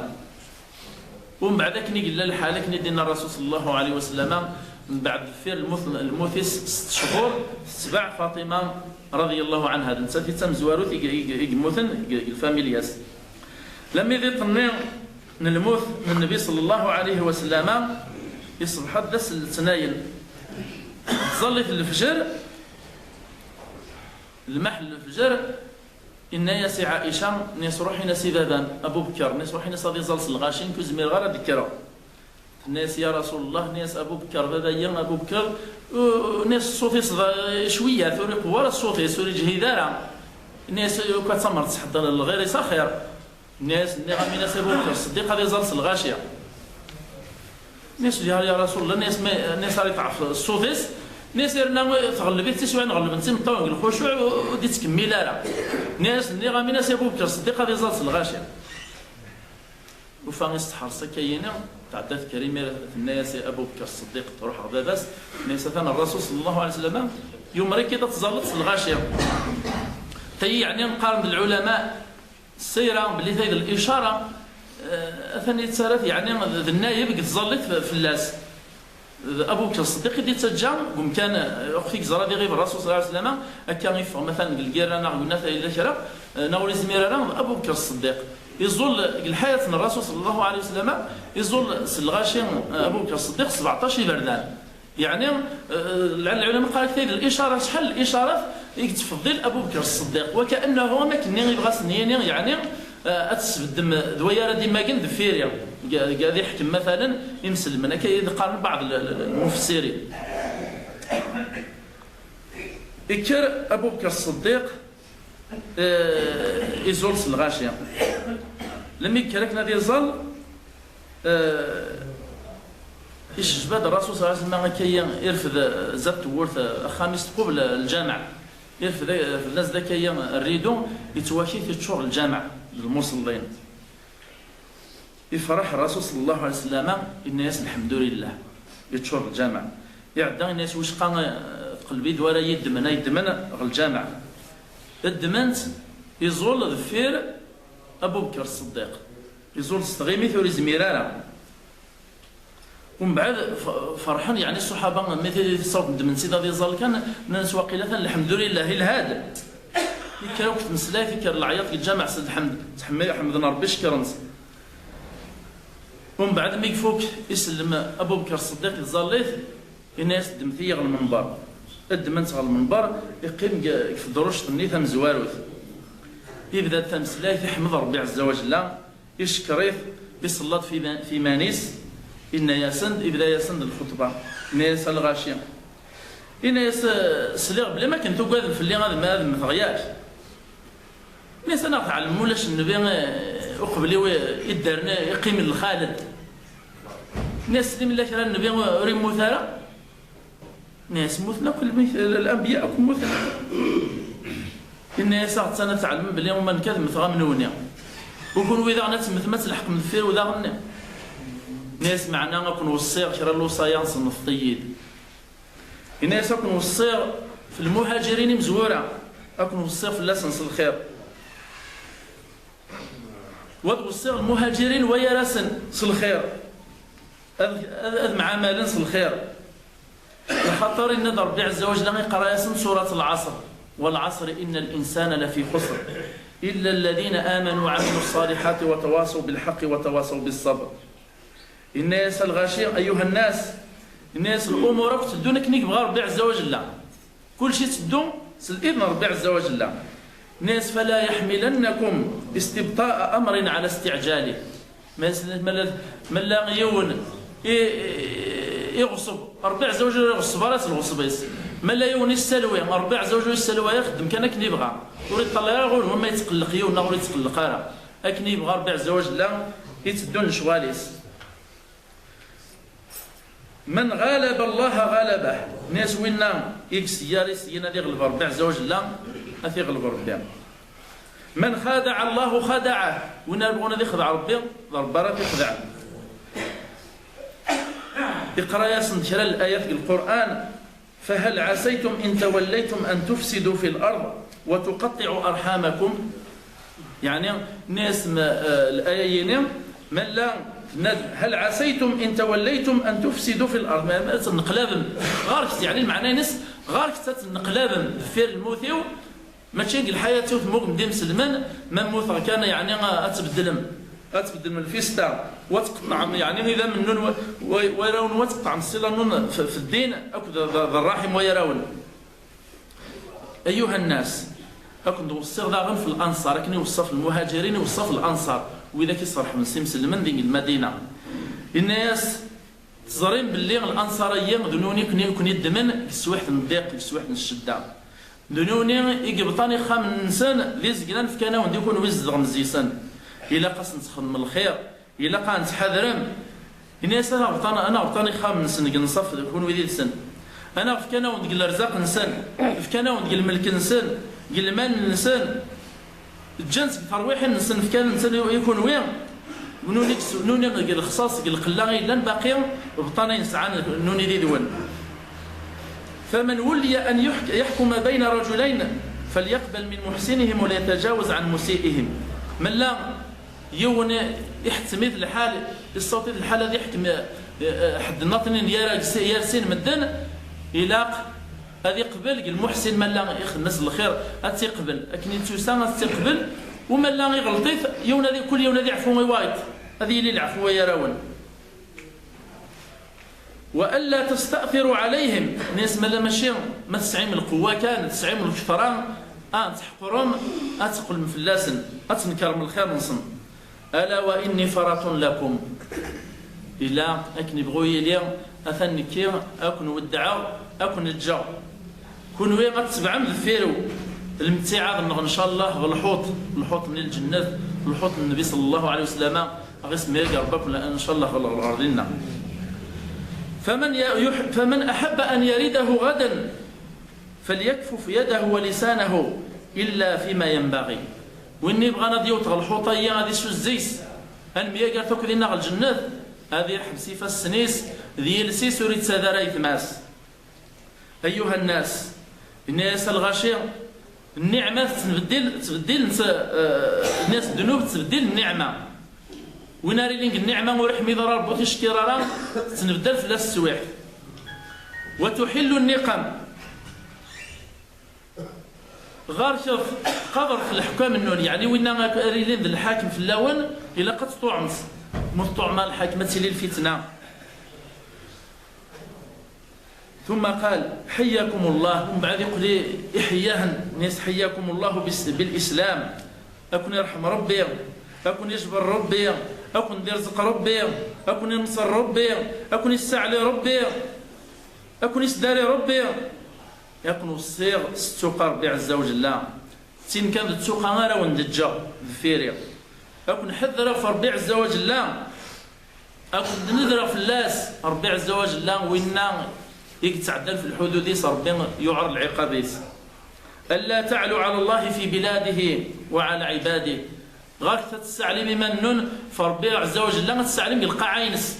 Umbeɛd akken i yella lḥal, akken i d-yenna Rasul sallallahu alayhi wa sallam, mbeɛd deffir lmut, lmut-is s sett cchur, tetbeɛ Faṭima radiyallahu anha, d nettat i d tamezwarut i, i, i yemmuten deg, deg lfamilya-s. Lammi di ṭṭenni n lmut n Nnbi sallallahu alayhi wa sallam, iṣbeḥ-d d ass n letnayen. Tẓallit n lefjer, lmaḥ n lefjer, inna-yas i Ɛica, inna-yas, "Ruḥ in-as i baba-m, Abu Bekr," inna-yas, "ruḥ in-as ad iẓẓal s lɣaci, nekk ur zmireɣ ara ad d-kkreɣ." Tenna-yas, "Ya Rasul Allah," inna-yas, "Abu Bekr, baba-yi, Abu Bekr," uh, inna-yas, "ṣṣut-is d-, cwiya, ur iqewwa ara ṣṣut-is, ur iǧhid ara." Inna-yas, "Akka d tamert tḥeddel lɣir-is axir." Inna-yas, "Nniɣ-am in-as i Abu Bekr Ṣeddiq ad iẓẓal s lɣaci." Inna-yas, "Ya, ya Rasul Allah," inna-yas, "ma," inna-yas, "ara iṭɛef ṣṣut-is?" Inna-yas, "Irna tɣelleb-it tiswiɛin ɣellben-t imeṭṭawen deg lxucuɛ, ur d-ittkemmil ara." Inna-yas, "Nniɣ-am in-as i Abu Bekr Ṣeddiq ad iẓẓal s lɣaci." Ufa isteḥres akka yini, tɛedda tekker imir, tenna-yas i Abu Bekr Ṣeddiq, truḥ ɣer baba-s, tenna-yas, "Atan Rasul sallallahu alayhi wa sallam yumer-ik-id ad tẓalleḍ s lɣaci." Tayi, yeɛni, qqaren-d lɛulama, ssayra belli tayi d licara, eh, atan yettarra-t, yeɛni, d nnayeb deg tẓallit f-, fell-as. D Abu Bekr Ṣeddiq i d-ittaǧǧa deg umkan, eh, akk i yeẓra ad iɣib Rasul sallallahu alayhi wa sallam, akka iffeɣ matalan deg lgirra neɣ yunat yella kra, eh, neɣ ur izmir ara, d Abu Bekr Ṣeddiq. Iẓul deg lḥayat n Rasul sallallahu alayhi wa sallam, iẓul s lɣaci, eh, Abu Bekr Ṣeddiq sebɛeṭṭac iberdan. Yeɛni, eh, lɛan lɛulama qqaren-ak tayi d licara, acḥal n licarat i yettfeḍḍil Abu Bekr Ṣeddiq, wa kaannahu am akken-nni ibɣa ad sen-yini, yeɛni, eh, ad tesbeddem d way ara d-imagen deffir-i, deg, deg ad iḥkem matalan imselmen, akka i d-qqaren baɛḍ l-, l-, l-, lmufessirin. Ikker Abu Bekr Ṣeddiq, eh, izul s lɣaci. Lemmi ikker akken ad iẓal, eh, icejba-d Rasul sallallahu alayhi wa sallam akka-yi, irfed, eh, zdat tewwurt, eh, axxam-is tqubel, eh, lǧameɛ. Irfed, eh, fell-as d akka-yi rridu, yettwaki-t, yeččur lǧameɛ d lmuṣellin. Ifreḥ Rasul sallallahu alayhi wa sallam, yenna-yas, "Lḥemdulillah, yeččur lǧameɛ." Iɛedda, yenna-yas, "Wicqa, eh, tqelbi d wara yi-ddmen, ay ddmen ɣer lǧameɛ." Ddmen-t, iẓul deffir Abu Bekr Ṣeddiq. Iẓul s tɣimit, ur izmir ara. Umbeɛd f-, ferḥen, yeɛni ṣṣuḥaba, mi t-, tessawḍen ddmen-t-id ad iẓẓal kan, nnan-as, "Waqila atan lḥemdulillah, ilha-d." Ikker akk tmeslayt, ikker leɛyaḍ deg lǧameɛ s lḥemd, ttḥemmi-, ḥemden Ṛebbi, cekkren-t. Umbeɛd mi ifuk, isellem Abu Bekr Ṣeddiq i tẓallit, yenna-yas, "Ddmet-iyi ɣer lmenber." Ddmen-t ɣer lmenber, iqqim deg, deg tedruct-nni tamezwarut. Ibda-d tameslayt, iḥmed Ṛebbi ɛezza wa jella, icekkeṛ-it, iṣella-d f iman-, f iman-is, inna-yasen-d, ibda-yasen-d lxeṭba, inna-yas: "A lɣaci." Inna-yas: "Sliɣ belli ma akken tugadem fell-i ad, ad mmteɣ, yak?" Inna-yas: "Anaɣ tɛelmem ulac nnbi, eh, uqbel-iw, eh, i ddren, eh, iqqimen lxaled?" Inna-yas: "Teslim illa kra nnbi ur immut ara?" Inna-yas: "Mmuten akk lmi-, l-, l-anbiya akk mmuten." Inna-yas: "Aɣ-ttan ad tɛelmem belli uma nekk ad mmteɣ am newni, u kunwi daɣen ad temmtem, ad tleḥqem deffir-iw daɣen?" Inna-yas: "Meɛna ad ken-weṣṣiɣ kra n lewṣaya, ṣennfet-iyi-d." Inna-yas: "Ad ken-weṣṣiɣ f lmuhajirin imezwura, ad ken-weṣṣiɣ fell-asen s lxir. Wa d-weṣṣiɣ lmuhajirin wa gar-asen s lxir, ad, ad, ad mɛamalen s lxir." Lxaṭer inna-d Ṛebbi ɛezza wa jella, iqra-yasen surat Lɛaṣr: "والعصر إن الإنسان لفي خسر إلا الذين آمنوا وعملوا الصالحات وتواصوا بالحق وتواصوا بالصبر." Inna-yas: "A lɣaci, ayuha nnas", inna-yas, "lumuṛ akk tteddun akken i yebɣa Ṛebbi ɛezza wa jella. Kulci itteddu s lidn n Ṛebbi ɛezza wa jella." Inna-yas: "فلا يحملنكم استبطاء أمر على استعجاله." Ma yas-, ma la, ma la yiwen i, i, iɣṣeb, Ṛebbi ɛezza wa jella ur iɣṣeb ara s lɣeṣb-is. Ma la yiwen issalwi, Ṛebbi ɛezza wa jella issalwa, ixeddem kan akken ibɣa. Ur iṭṭalay ara ɣur-wen ma yettqelleq yiwen neɣ ur yettqelleq ara. Akken i yebɣa Ṛebbi ɛezza wa jella i tteddun lecɣal-is. "من غالب الله غلبه." Inna-yas: "Winna i yesgar i syin ad iɣleb Ṛebbi ɛezza wa jella, ad t-iɣleb Ṛebbi. من خادع الله خدعه." Win ara yebɣun ad ixdeɛ Ṛebbi, d Ṛebbi ara t-ixdeɛ. Iqra-yasen-d kra n layat deg Lqur'an: "فهل عسيتم إن توليتم أن تفسدوا في الأرض وتقطعوا أرحامكم." Yeɛni, inna-yas, eh, laya-yini, ma la, tenna-d: "هل عسيتم إن توليتم أن تفسدوا في الأرض." Ma, ma tenneqlabem, ɣer-k, yeɛni, lmeɛna-ines, ɣer-k ad tenneqlabem deffir lmut-iw, mačči deg lḥayat-iw temmugem d imselmen, ma mmuteɣ kan, yeɛni, ad tbeddlem, ad tbeddlem lfista, wa tqeṭṭɛem, yeɛni, idammen-nwen, wa, wa, warraw-nwen, wa tqeṭṭɛem ṣṣila-nwen f, f ddin akked d, d, d ṛṛaḥim wa yarawen. Ayuha nnas, ad ken-d-weṣṣiɣ daɣen f Lanṣar, akken iweṣṣa f Lmuhajirin, iweṣṣa f Lanṣar, widak i ṣerḥben s imselmen di Lmadina. Inna-yas: "Teẓrim belli Lanṣar-agi d nuni ken-, ken-iddmen deg teswiḥt n ddiq, deg teswiḥt n ccedda. D nuni i yebṭan ixxamen-nsen d izeglan, fkan-awen-d i kunwi zedɣem zzi-sen. Ilaq ad sen-txedmem lxir." Ilaq ad nettḥadrem. Ini-as ad aɣ-bṭan, ad aɣ-bṭan ixxamen-nsen deg nnṣaf d kunwi did-sen. Ad aɣ-fkan-awen deg lerzaq-nsen, fkan-awen deg lmelk-nsen, deg lmal-nsen. Ǧǧan seg terwiḥin-nsen, fkan-nsen i, i kunwi. Nuni, nuni deg lexṣaṣ, deg lqella i llan, baqi bṭan ayen sɛan nuni did-wen. فمن ولي أن يحك-، يحكم بين رجلين فليقبل من محسنهم وليتجاوز عن مسيئهم. Mella yiwen iḥettem-it lḥal, iṣṣawt-it lḥal ad iḥkem, eh, eh, ḥedd nniḍen yar, yar sin medden, ilaq ad iqbel deg lmuḥsin, ma la ixdem-as lxir, ad tt-iqbel. Akken i d-tusa, ad tt-iqbel, u ma la iɣelṭ-it, yiwen ad, kul yiwen ad iɛfu i wayeḍ, ad yili leɛfu ay arawen. وألا تستأثروا عليهم. Ini-as, ma la mačči ma tesɛim lqewwa kan, tesɛim lketra, ad teḥqrem, ad teqqlem fell-asen, ad tnekrem lxir-nsen. ألا وإني فرط لكم. Illa akken ibɣu yili, atan nekki ad ken-weddɛeɣ, ad ken-ǧǧeɣ. Kunwi ad tebɛem deffir-iw. Lmettiɛad-nneɣ, ncallah, d lḥuṭ, lḥuṭ n lǧennet, lḥuṭ n Nnbi ṣalla Llahu ɛalayhi wa sallam, a ɣ-isemmi Ṛebbi akk, ncallah, ɣer, ɣer dinna. فمن ي-، يح-، فمن أحب أن يرده غدا فليكفف يده ولسانه إلا فيما ينبغي. Win yebɣan ad yewweḍ ɣer lḥuṭ-agi, ad isuzz-is, ad nemyager akk dinna ɣer lǧennet, ad iḥbes ifassen-is d yiles-is, ur ittad ara ayetma-s. Ayuha nnas, ini-as a lɣaci, nniɛma tettbeddil, ttbeddilent, eh, ini-as ddnub tettbeddil nniɛma. Win ara ilin deg nniɛma ur iḥmid ara Ṛebbi, ur t-icekkir ara, tettnbeddal fell-as teswiɛt. وتحل النقم. Ɣer-k tqadret leḥkam-nwen, yeɛni winna ara ilin d lḥakem fell-awen, ilaq ad tṭuɛemt. Ma ur tṭuɛem ara lḥakem, ad tili lfitna. ثم قال: حياكم الله. Mbeɛd yeqqel iḥeyya-hen, ini-as: حياكم الله بس-، بالإسلام. Ad ken-irḥem Ṛebbi, ad ken-ijber Ṛebbi, ad ken-irẓeq Ṛebbi, ad ken-inṣer Ṛebbi, ad ken-issaɛli Ṛebbi, ad ken-isdari Ṛebbi. Ad ken-weṣṣiɣ s ttuqa Ṛebbi ɛezza wa jella. D tin kan d ttuqa ara wen-d-ǧǧeɣ deffir-i. Ad ken-ḥeddreɣ ɣef Ṛebbi ɛezza wa jella. Ad ken-d-nedreɣ fell-as, Ṛebbi ɛezza wa jella, winna i yettɛeddan f lḥudud-is, Ṛebbi yuɛer lɛiqab-is. ألا تعلوا على الله في بلاده وعلى عباده. Ɣaret ad tesseɛlim iman-nnun f Ṛebbi ɛezza wa jella, ad tesseɛlim deg lqaɛa-ines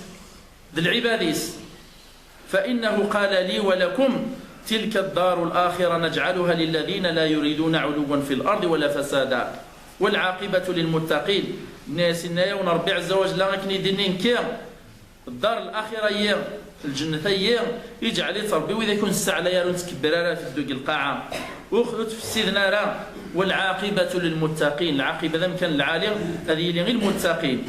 d lɛibad-is. فإنه قال لي ولكم: تلك الدار الآخرة نجعلها للذين لا يريدون علوا في الأرض ولا فسادا والعاقبة للمتقين. Nnas, yenna-yawen Ṛebbi ɛezza wa jella, akken i d-inni nekki, ddar laaxira-yi, lǧennet-ayi, iǧɛel-itt Ṛebbi wid akk ur nesseɛlay ara, ur nettkebbir ara, teddu deg lqaɛa, ur, ur tfessiden ara. والعاقبة للمتقين, lɛaqiba d amkan lɛali, ad yili i lmuttaqin.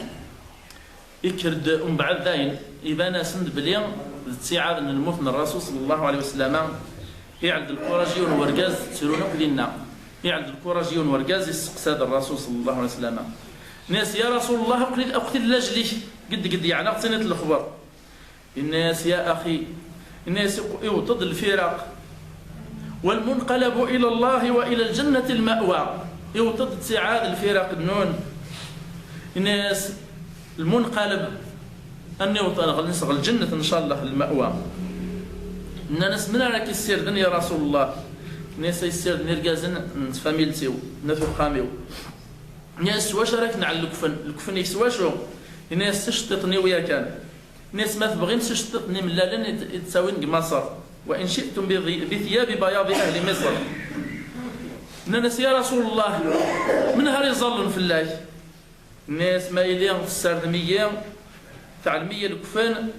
Ikker-d umbeɛd dayen, iban-asen-d belli d ttiɛad n lmut n Ṛṛasul ṣella Llahu ɛalayhi wa sallama, iɛell-d lkuṛaj yiwen wergaz, ttrun akk dinna. Iɛell-d lkuṛaj yiwen wergaz, isteqsa-d Ṛṛasul ṣella Llahu ɛalayhi wa sallama. Nnas, ya Rasul Llah, aql-i, aql-i d lajel-ik, gedd gedd, yeɛni ad ɣ-tiniḍ lexber. Yenna-yas, ya axi, yenna-yas, iwweḍ-d lfiraq. والمنقلب إلى الله وإلى الجنة المأوى. Iwweḍ-d ttiɛad, lfiraq-nnun. Yenna-yas, lmunqaleb, ad niweḍ, ad nɣel-, nesɣel lǧennet, ncallah, lma'wa. Nnan-as, men ara k-issirden, ya Rasul Llah? Yenna-yas, ad issirden irgazen n tfamilt-iw, n at uxxam-iw. Yenna-yas, s wacu ara k-nɛell lekfen? Lekfen-ik s wacu? Yenna-yas, s iceṭṭiḍen-iw yakan. Nnan-as, ma tebɣim, s iceṭṭiḍen imellalen i d-, i d-ttawin deg Maṣer. وإن شئتم بضي-، بثياب بياض أهل مصر. Nnan-as, ya Rasul Llah, menhu ara iẓallen fell-ak? Nnan-as, ma yili tessardem-iyi, tɛellem-iyi lekfen,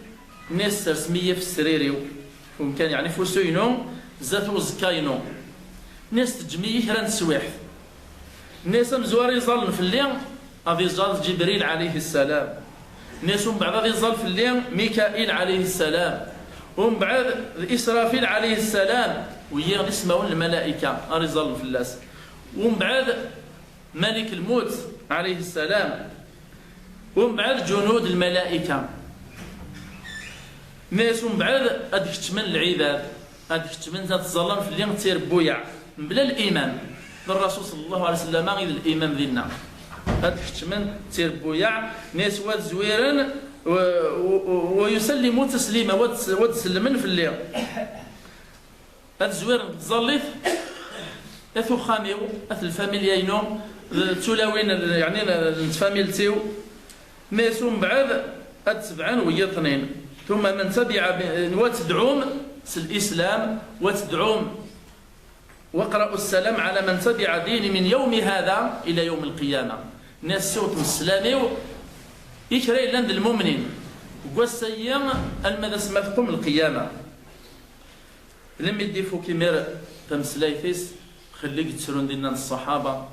nnan-as, ssersem-iyi f srir-iw, f umkan, yeɛni f usu-inu, zdat uẓekka-inu. Nnan-as, teǧǧem-iyi kra n teswiɛt. Nnan-as, amezwaru ara iẓallen fell-i, ad iẓall d Ǧibril ɛalayhi ssalam. Nnan-as, umbeɛd ad iẓall fell-i Mikail ɛalayhi ssalam. Umbeɛd d Israfil ɛalayhi ssalam, wiyi d ismawen n lmalaika ara iẓallen fell-as. Umbeɛd Malik lmut ɛalayhi ssalam. Umbeɛd ǧunud lmalaika. Nnan-as, umbeɛd ad keččmen lɛibad, ad keččmen, ad ttẓallan fell-i d tirebbuyaɛ, mebla limam. D Ṛṛasul ṣella Llahu ɛalayhi wa sallama i d limam dinna. Ad keččmen d tirebbuyaɛ, nnan-as, wa ad zwiren, wa, wa, wa yusallimu taslima, wa ad, wa ad sellmen fell-i. Ad zwiren deg tẓallit, at uxxam-iw, at lfamilya-inu, d tulawin, yeɛni, n tfamilt-iw. Nnan-as, umbeɛd ad tebɛen wiyiḍ-nin. ثم من تبع ب-، wa ad tedɛum s lislam, wa ad tedɛum, واقرأوا السلام على من تبع ديني من يوم هذا إلى يوم القيامة. Nnan-as, siwḍem sslam-iw i kra yellan d lmumnin, deg wass-ayi alma d asma tequm lqiyama. Lemmi d-ifuk imir tameslayt-is, xelli yettrun dinna n ṣṣaḥaba,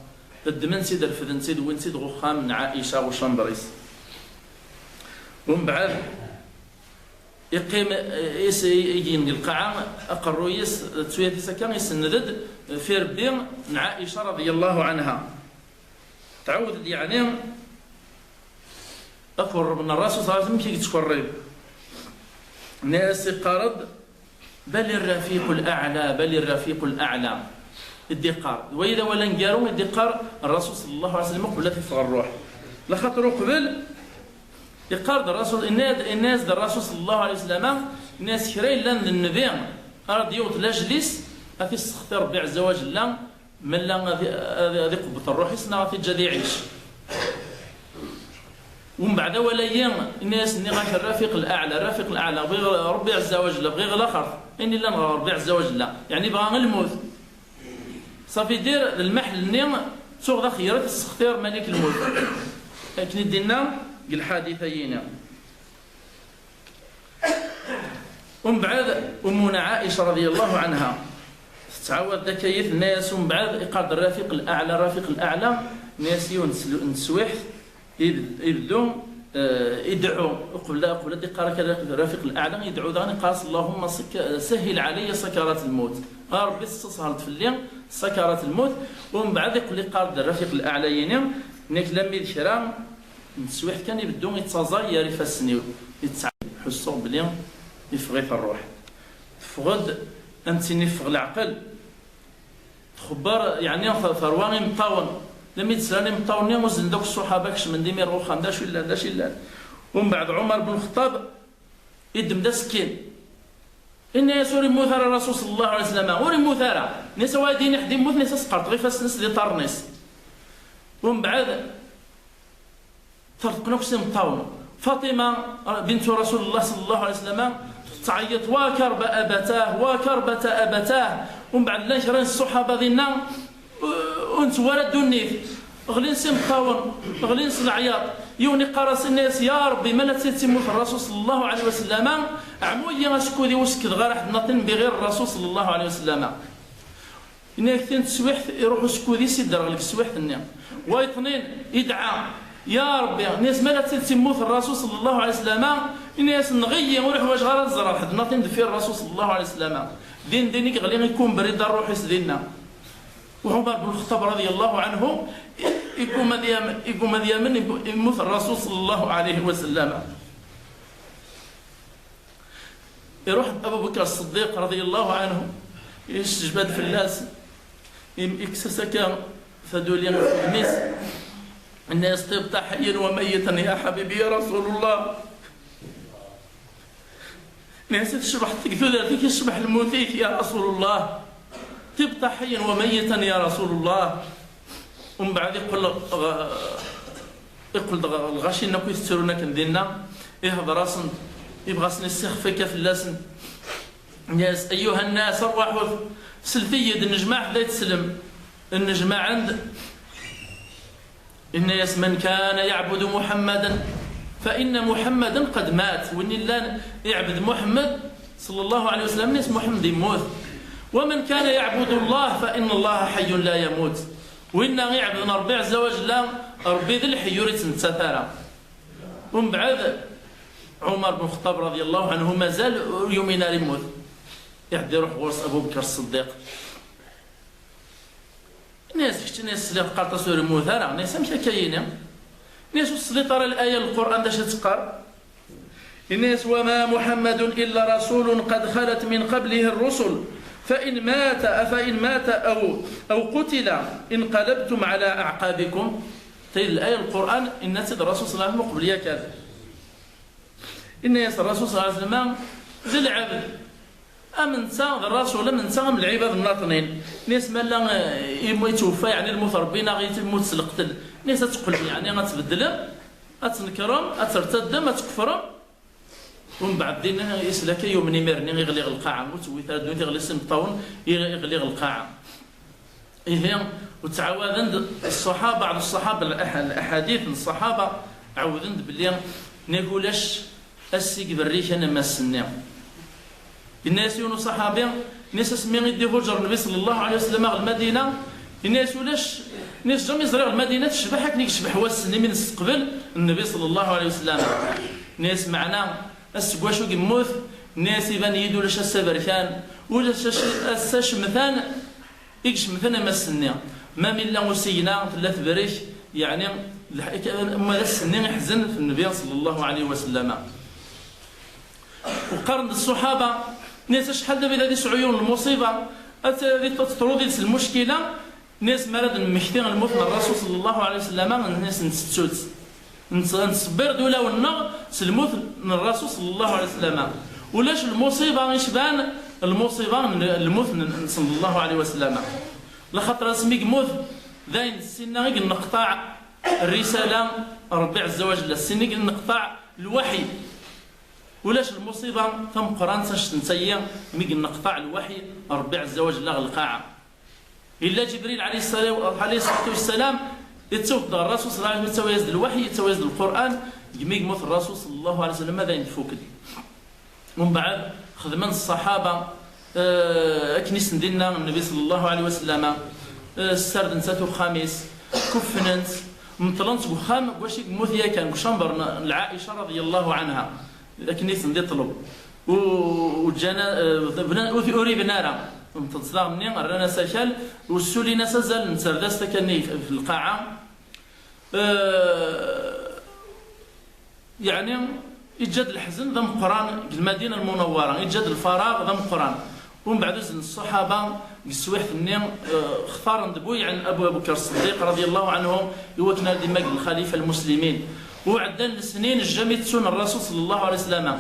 ddmen-tt-id, refden-tt-id, wwin-tt-id ɣer uxxam n Ɛaica, ɣer ucamber-is. Umbeɛd, iqqim, eh, is-, i, i, deg lqaɛa, aqerruy-is, d tuyat-is akka, isenned-d f irebbi n Ɛaica radiyallahu anha. Tɛawed-d, yeɛni, akerreb n Ṛṛasul ṣella Llahu ɛalayhi wa sallam, amek i yettkerrib. Nnan-as, iqqar-d, بل الرفيق الأعلى، بل الرفيق الأعلى. I d-iqqar. D wayi d awal aneggaru i d-iqqar Ṛṛasul ṣella Llahu ɛalayhi wa sallam uqbel ad t-iffeɣ ṛṛuḥ. Laxaṭer uqbel, iqqar-d Ṛṛasul, inna-, inna-yas-d Ṛṛasul ṣella Llahu ɛalayhi wa sallam, inna-yas, kra yellan d nnbi, ara d-yewweḍ lajel-is, ad t-issexti Ṛebbi ɛezza wa jella, ma yella ad, ad, ad iqebbet ṛṛuḥ-is neɣ ad t-iǧǧ ad iɛic. Umbeɛd awal-ayi, inna-yas, nniɣ-ak, Rrafiq Laɛla, Rrafiq Laɛla, bɣiɣ Ṛebbi ɛezza wa jella, bɣiɣ laxert, ayen illan ɣer Ṛebbi ɛezza wa jella, yeɛni bɣa lmut. Ça veut dire, d lmaḥel-nni, ttuɣ d axeyyar ad t-ssextiɣ Malik lmut. Akken i d-inna deg lḥadit-ayini. Umbeɛd, Ummuna Ɛaica radiyallahu anha, tettɛawad-d akka-yi, tenna-yas, umbeɛd, iqqar-d Rrafiq Laɛla, Rrafiq Laɛla, tenna-yas, yiwen n teswiḥt, ibed-, ibeddu, Eh, idɛu, qbel, qbel ad iqqar akka Rafiq Laɛla, idɛu daɣen, iqqar-as: "Allahumma sek-, sahhil ɛalayya sakarat lmut." A Ṛebbi, tesseshelḍ fell-i sakarat lmut. Umbeɛd iqqel iqqar-d Rafiq Laɛla-yini, nekk lammi d kra n teswiɛt kan ibeddu ittaẓay gar ifassen-iw, ittɛa-, ḥussuɣ belli iffeɣ-it ṛṛuḥ. Teffeɣ-d, am tin iffeɣ leɛqel. Txebber, yeɛni, t-, terwa imeṭṭawen. Lammi d-slan imeṭṭawen-nni, uzzlen-d akk ṣṣuḥaba, kecmen-d imir ɣer uxxam, d acu yellan, d acu yellan. Umbeɛd Ɛumar ben Lxeṭṭab iddem-d asekkin. Inna-yas: "Ur immut ara Rasul sallallahu alayhi wa sallam, ur immut ara." Nni-as: "Awa ad yini ḥedd immut, nni-as, ad sqerṭeɣ ifassen-is d iṭarren-is." Umbeɛd, ṭṭerḍqen akk s imeṭṭawen. Faṭima, bintu Rasulillah sallallahu alayhi wa sallam, tettɛeyyiḍ: "Wa karbata abatah, wa karbata abatah." Umbeɛd llan kra n ṣṣuḥaba dinna, ur, ur nettwara ddunit. Ɣlin s imeṭṭawen, ɣlin s leɛyaḍ. Yiwen iqqar-as, inna-yas: "Ya Ṛebbi, ma la tt-, timmut Rasul sallallahu alayhi wa sallam, ɛmu-yi asekkud-iw, ur sekkdeɣ ara ḥedd niṭṭin bi ɣir Rasul sallallahu alayhi wa sallam." Yenna-yak tin teswiḥt, iruḥ usekkud-is, idderɣel deg teswiḥt-nni. Wayeḍnin, idɛa: "Ya Ṛebbi," nni-as, "ma la tt-, timmut Rasul sallallahu alayhi wa sallam," inna-yas, "nɣ-iyi, ur ḥwaǧeɣ ara ad ẓreɣ ḥedd niṭṭin deffir Rasul sallallahu alayhi wa sallam." Din din i yeɣli, ikumber-id ṛṛuḥ-is dinna. Ɛumar ben Lxeṭṭab radiyallahu anhu, i-, iguma ad yam-, iguma ad yamen, immut Rasul sallallahu alayhi wa sallam. Iruḥ-d Abu Bakr Ṣṣeddiq radiyallahu anhu, yessejbad fell-as, im-, ikkes-as akka taduli ɣef wudem-is, inna-yas: "Tibta ḥayyan wa mayyitan ya ḥabibi ya Rasulullah." Inna-yas: "Tecbeḥ deg tudert-ik, tecbeḥ lmut-ik ya Rasulullah. Tibta ḥayyan wa mayyitan ya Rasulullah." Umbeɛd iqqel ɣ-, iqqel-d ɣer lɣaci-nni akk i tettrun akken dinna, ihder-asen, ibɣa-sen issixef akka fell-asen. Inna-yas: "Ayyuha nnas, arwaḥut, slet-iyi-d, nnejmaɛet d ay teslem." Nnejmaɛen-d, inna-yas: "Man kana ya'budu Muḥammadan, fa inna Muḥammadan qad mat." Win illan iɛbed Muḥemmed sallallahu alayhi wa sallam, inna-yas: "Muḥemmed immut." "Wa man kana ya'budu Allah, fa inna Allaha ḥayyun la yamut." Winna iɛebden Ṛebbi ɛezza wa jella, Ṛebbi d lḥeyyu ur ittmettat ara. Umbeɛd, Ɛumar ben Xeṭṭab radiyallahu anhu mazal ur yumin ara immut. Iɛedda iruḥ ɣur-s Abu Bekr Ṣṣeddiq. Inna-yas: "Kečč," inna-yas, "sliɣ teqqareḍ-as ur immut ara." Inna-yas: "Amek akka yini?" Inna-yas: "Ur tesliḍ ara laya n Lqur'an d acu i d-teqqar?" Inna-yas: "Wa ma Muḥammadun illa rasulun qad xalat min qablihi rrusul, fa in mata, afa in mata aw, aw qutila inqalabtum ala aɛqabikum." Tayi d laya n Lqur'an, inna-tt-id Rasul sallallahu alayhi wa sallam uqbel yakan. Inna-yas Rasul sallallahu alayhi wa sallam: "D lɛebd am netta, d Rasul am netta, am lɛibad nnaṭnin." Inna-yas: "Ma llan, eh, imu-, ittweffa, yeɛni, lmut Ṛebbi neɣ immut s leqtel?" Inna-yas: "Ad teqqlem, yeɛni, ad tbeddlem, ad tnekṛem, ad tertaddem, ad tkefṛem." Umbeɛd din, islak ay yumen imir-nni, iɣli ɣer lqaɛa, ur tewwit ara ddunit, iɣli s imeṭṭawen, iɣ-, iɣli ɣer lqaɛa. Ihi, u ttɛawaden-d ṣṣaḥaba, beɛḍ ṣṣaḥaba, laḥ-, laḥadit n ṣṣaḥaba, ɛawden-d belli nag ulac ass i iberriken am ass-nni. Yenna-yas yiwen uṣaḥabi, yenna-yas asmi i d-ihuǧer Nnbi sallallahu alayhi wa sallam ɣer Lmadina, yenna-yas ulac, yenna-yas jamais ẓriɣ Lmadina tecbeḥ akken i yecbeḥ wass-nni mi nesteqbel Nnbi sallallahu alayhi wa sallam. Yenna-yas meɛna aseggas ur yemmut, yenna-yas iban-iyi-d ulac ass aberkan, ulac ass, ass acemtan i icemten am ass-nni. Ma mi llan usigna tella tebrek, yeɛni, lḥ-, ma d ass-nni iḥzen ɣef Nnbi sallallahu alayhi wa sallam. Uqaren-d ṣṣuḥaba, nni-as acḥal d abrid ad isɛu yiwen lmuṣiba, ad t-, ad teṭṭru deg-s lmuckila, nni-as mi ara d-nemmekti lmut n Ṛṛasul sallallahu alayhi wa sallam, nni-as nettettu-tt. Nett-, nettṣebbir-d ulawen-nneɣ s lmut n Ṛṛasul sallallahu alayhi wa sallam. Ulac lmuṣiba icban lmuṣiba n lmut n, n sallallahu alayhi wa sallam. Laxaṭer asmi yemmut, d ayen s sinna i yenneqṭaɛ rrisala n Ṛebbi ɛezza wa jella, s sinna i yenneqṭaɛ lwaḥy. Ulac lmuṣiba tameqqrant anect n tayi mi yenneqṭaɛ lwaḥy n Ṛebbi ɛezza wa jella ɣer lqaɛa. Yella Ǧibril ɛalayhi ssala-, ɛalayhi ṣṣalatu wassalam, yettawi-d ɣer Ṛṛasul sallallahu alayhi wa sallam, yettawi-yas-d lwaḥy, yettawi-yas-d lqur'an, deg mi yemmut Ṛṛasul sallallahu alayhi wa sallam, ad ayen tfuk-d. Umbeɛd, xedmen ṣṣaḥaba, eh, akken i sen-d-inna Nnbi sallallahu alayhi wa sallam, eh, ssarden-tt at uxxam-is, kuffnen-tt, Meṭṭlen seg uxxam n wacu i yemmut yakan, deg ucamber n lɛaica radiyallahu anha, akken i ten-d-iṭleb. U-, u-, ǧǧan, eh, bnan, ur, ur ibna ara. Meṭṭlen s daɣen-nni, rran-as akal, u ssulin-as azal n tserdast akanni f lqaɛa. Eh, yeɛni, iǧǧa-d leḥzen d ameqqran deg Lmadina Lmunawwara, iǧǧa-d lfaraɣ d ameqqran. Umbeɛd uzzlen ṣṣaḥaba deg teswiḥt-nni, eh, xtaren-d bu yeɛni Abu Bakr Ṣṣeddiq radiyallahu anhu i wakken ara d-imaggen lxalifa n lmuslimin. U ɛeddan lesnin, jamais ttun Rrasul sallallahu alayhi wa sallam.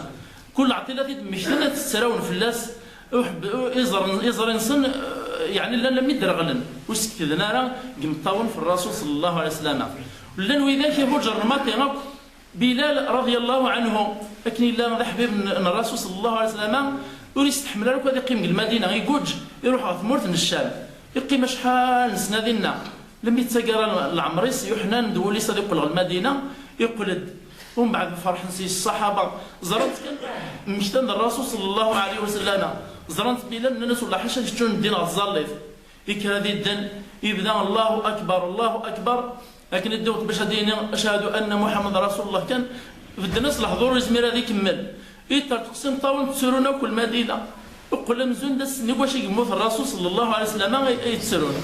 Kul lɛeṭṭila i d-mmekten ad tt-ttrawun fell-as, uḥb-, iẓri-, iẓri-nsen, eh, yeɛni llan lammi d-reɣlen, ur sekden ara deg imeṭṭawen f Rrasul sallallahu alayhi wa sallam. Llan widak ihuǧer lmaṭi akk, Bilal radiyallahu anhu, akken yella d aḥbib n, n Rrasul sallallahu alayhi wa sallam, ur yesteḥmel ara akk ad iqqim deg Lmadina, iguǧ, iruḥ ɣer tmurt n Ccam. Iqqim acḥal n sna dinna, lemmi yettagara leɛmer-is, yuḥnan-d wul-is ad iqqel ɣer Lmadina, iqqel-d. Umbeɛd ferḥen s ṣṣaḥaba, ẓran-t kan, mmektan d Rrasul sallallahu alayhi wa sallam, ẓran-t Bilal, nnan-as: "Wellah ḥaca keččun ddin ɣer tẓallit." Yekker ad idden, yebda: "Allahu akbar, Allahu akbar." Akken i d-iwweḍ bac ad d-yini: "Ashhadu anna Muḥammad Rasulullah" kan, bedden-as lehdur, ur yezmir ad ikemmel. Iṭerṭeq s imeṭṭawen, tturun akk Lmadina. Iqqel amzun d ass-nni wacu i yemmut Rrasul sallallahu alayhi wa sallam ay, ay ttrun.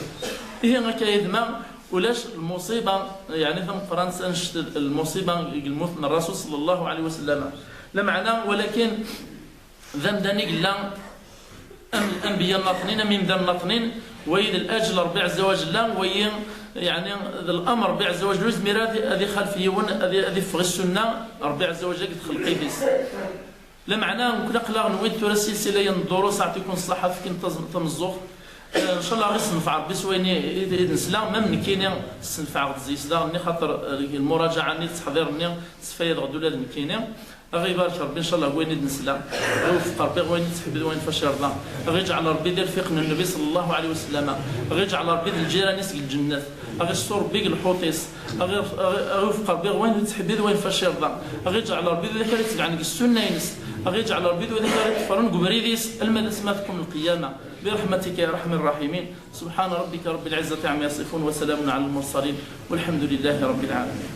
Ihi akka yid-ma ulac lmuṣiba, yeɛni tameqqrant, annect lmuṣiba deg lmut n Rrasul sallallahu alayhi wa sallam. Lameɛna, walakin d amdan i yella am, anbiya nnaṭnin, am imdan nnaṭnin, wayi d lajel Ṛebbi ɛezza wa jella, wayi, yeɛni, d lamr Ṛebbi ɛezza wa jella, ur yezmir ad, ad ixalef yiwen, ad, ad iffeɣ i ssunna Ṛebbi ɛezza wa jella deg txelqit-is. Lameɛna, nekkni aql-aɣ newwi-d tura silsila-ya n ddurus, aɛṭikum ṣṣaḥa, fkin taẓ-, tameẓẓuɣt. Eh, ncallah ɣer yessenfeɛ Ṛebbi s wayen i, i, i d-nesla, ma nekkini ssenfɛeɣ-d zik daɣen-nni, xaṭer, eh, lmuraǧaɛa-nni, ttḥḍir-nni, sfayadeɣ-d ula d nekkini. Aɣ ibarek Ṛebbi, ncallah, deg wayen i d-nesla. Aɣ iwefeq Ṛebbi ɣer wayen i yettḥebbid, wayen fac irḍa. Aɣ iǧɛel Ṛebbi d irfiqen n Nnbi sallallahu alayhi wa sallam. Aɣ iǧɛel Ṛebbi d lǧiran-is deg lǧennet. Aɣ issu Ṛebbi deg lḥuṭ-is. Aɣ, aɣ, aɣ iwefeq Ṛebbi ɣer wayen i yettḥebbid, wayen fac irḍa. Aɣ iǧɛel Ṛebbi d wid akk ara yettebɛen deg ssunna-ines. Aɣ iǧɛel Ṛebbi d wid akk ara iṭeffren deg ubrid-is alma d asma teqqum lqiyama. برحمتك يا أرحم الراحمين. سبحان ربك رب العزة عما يصفون وسلام على المرسلين والحمد لله رب العالمين.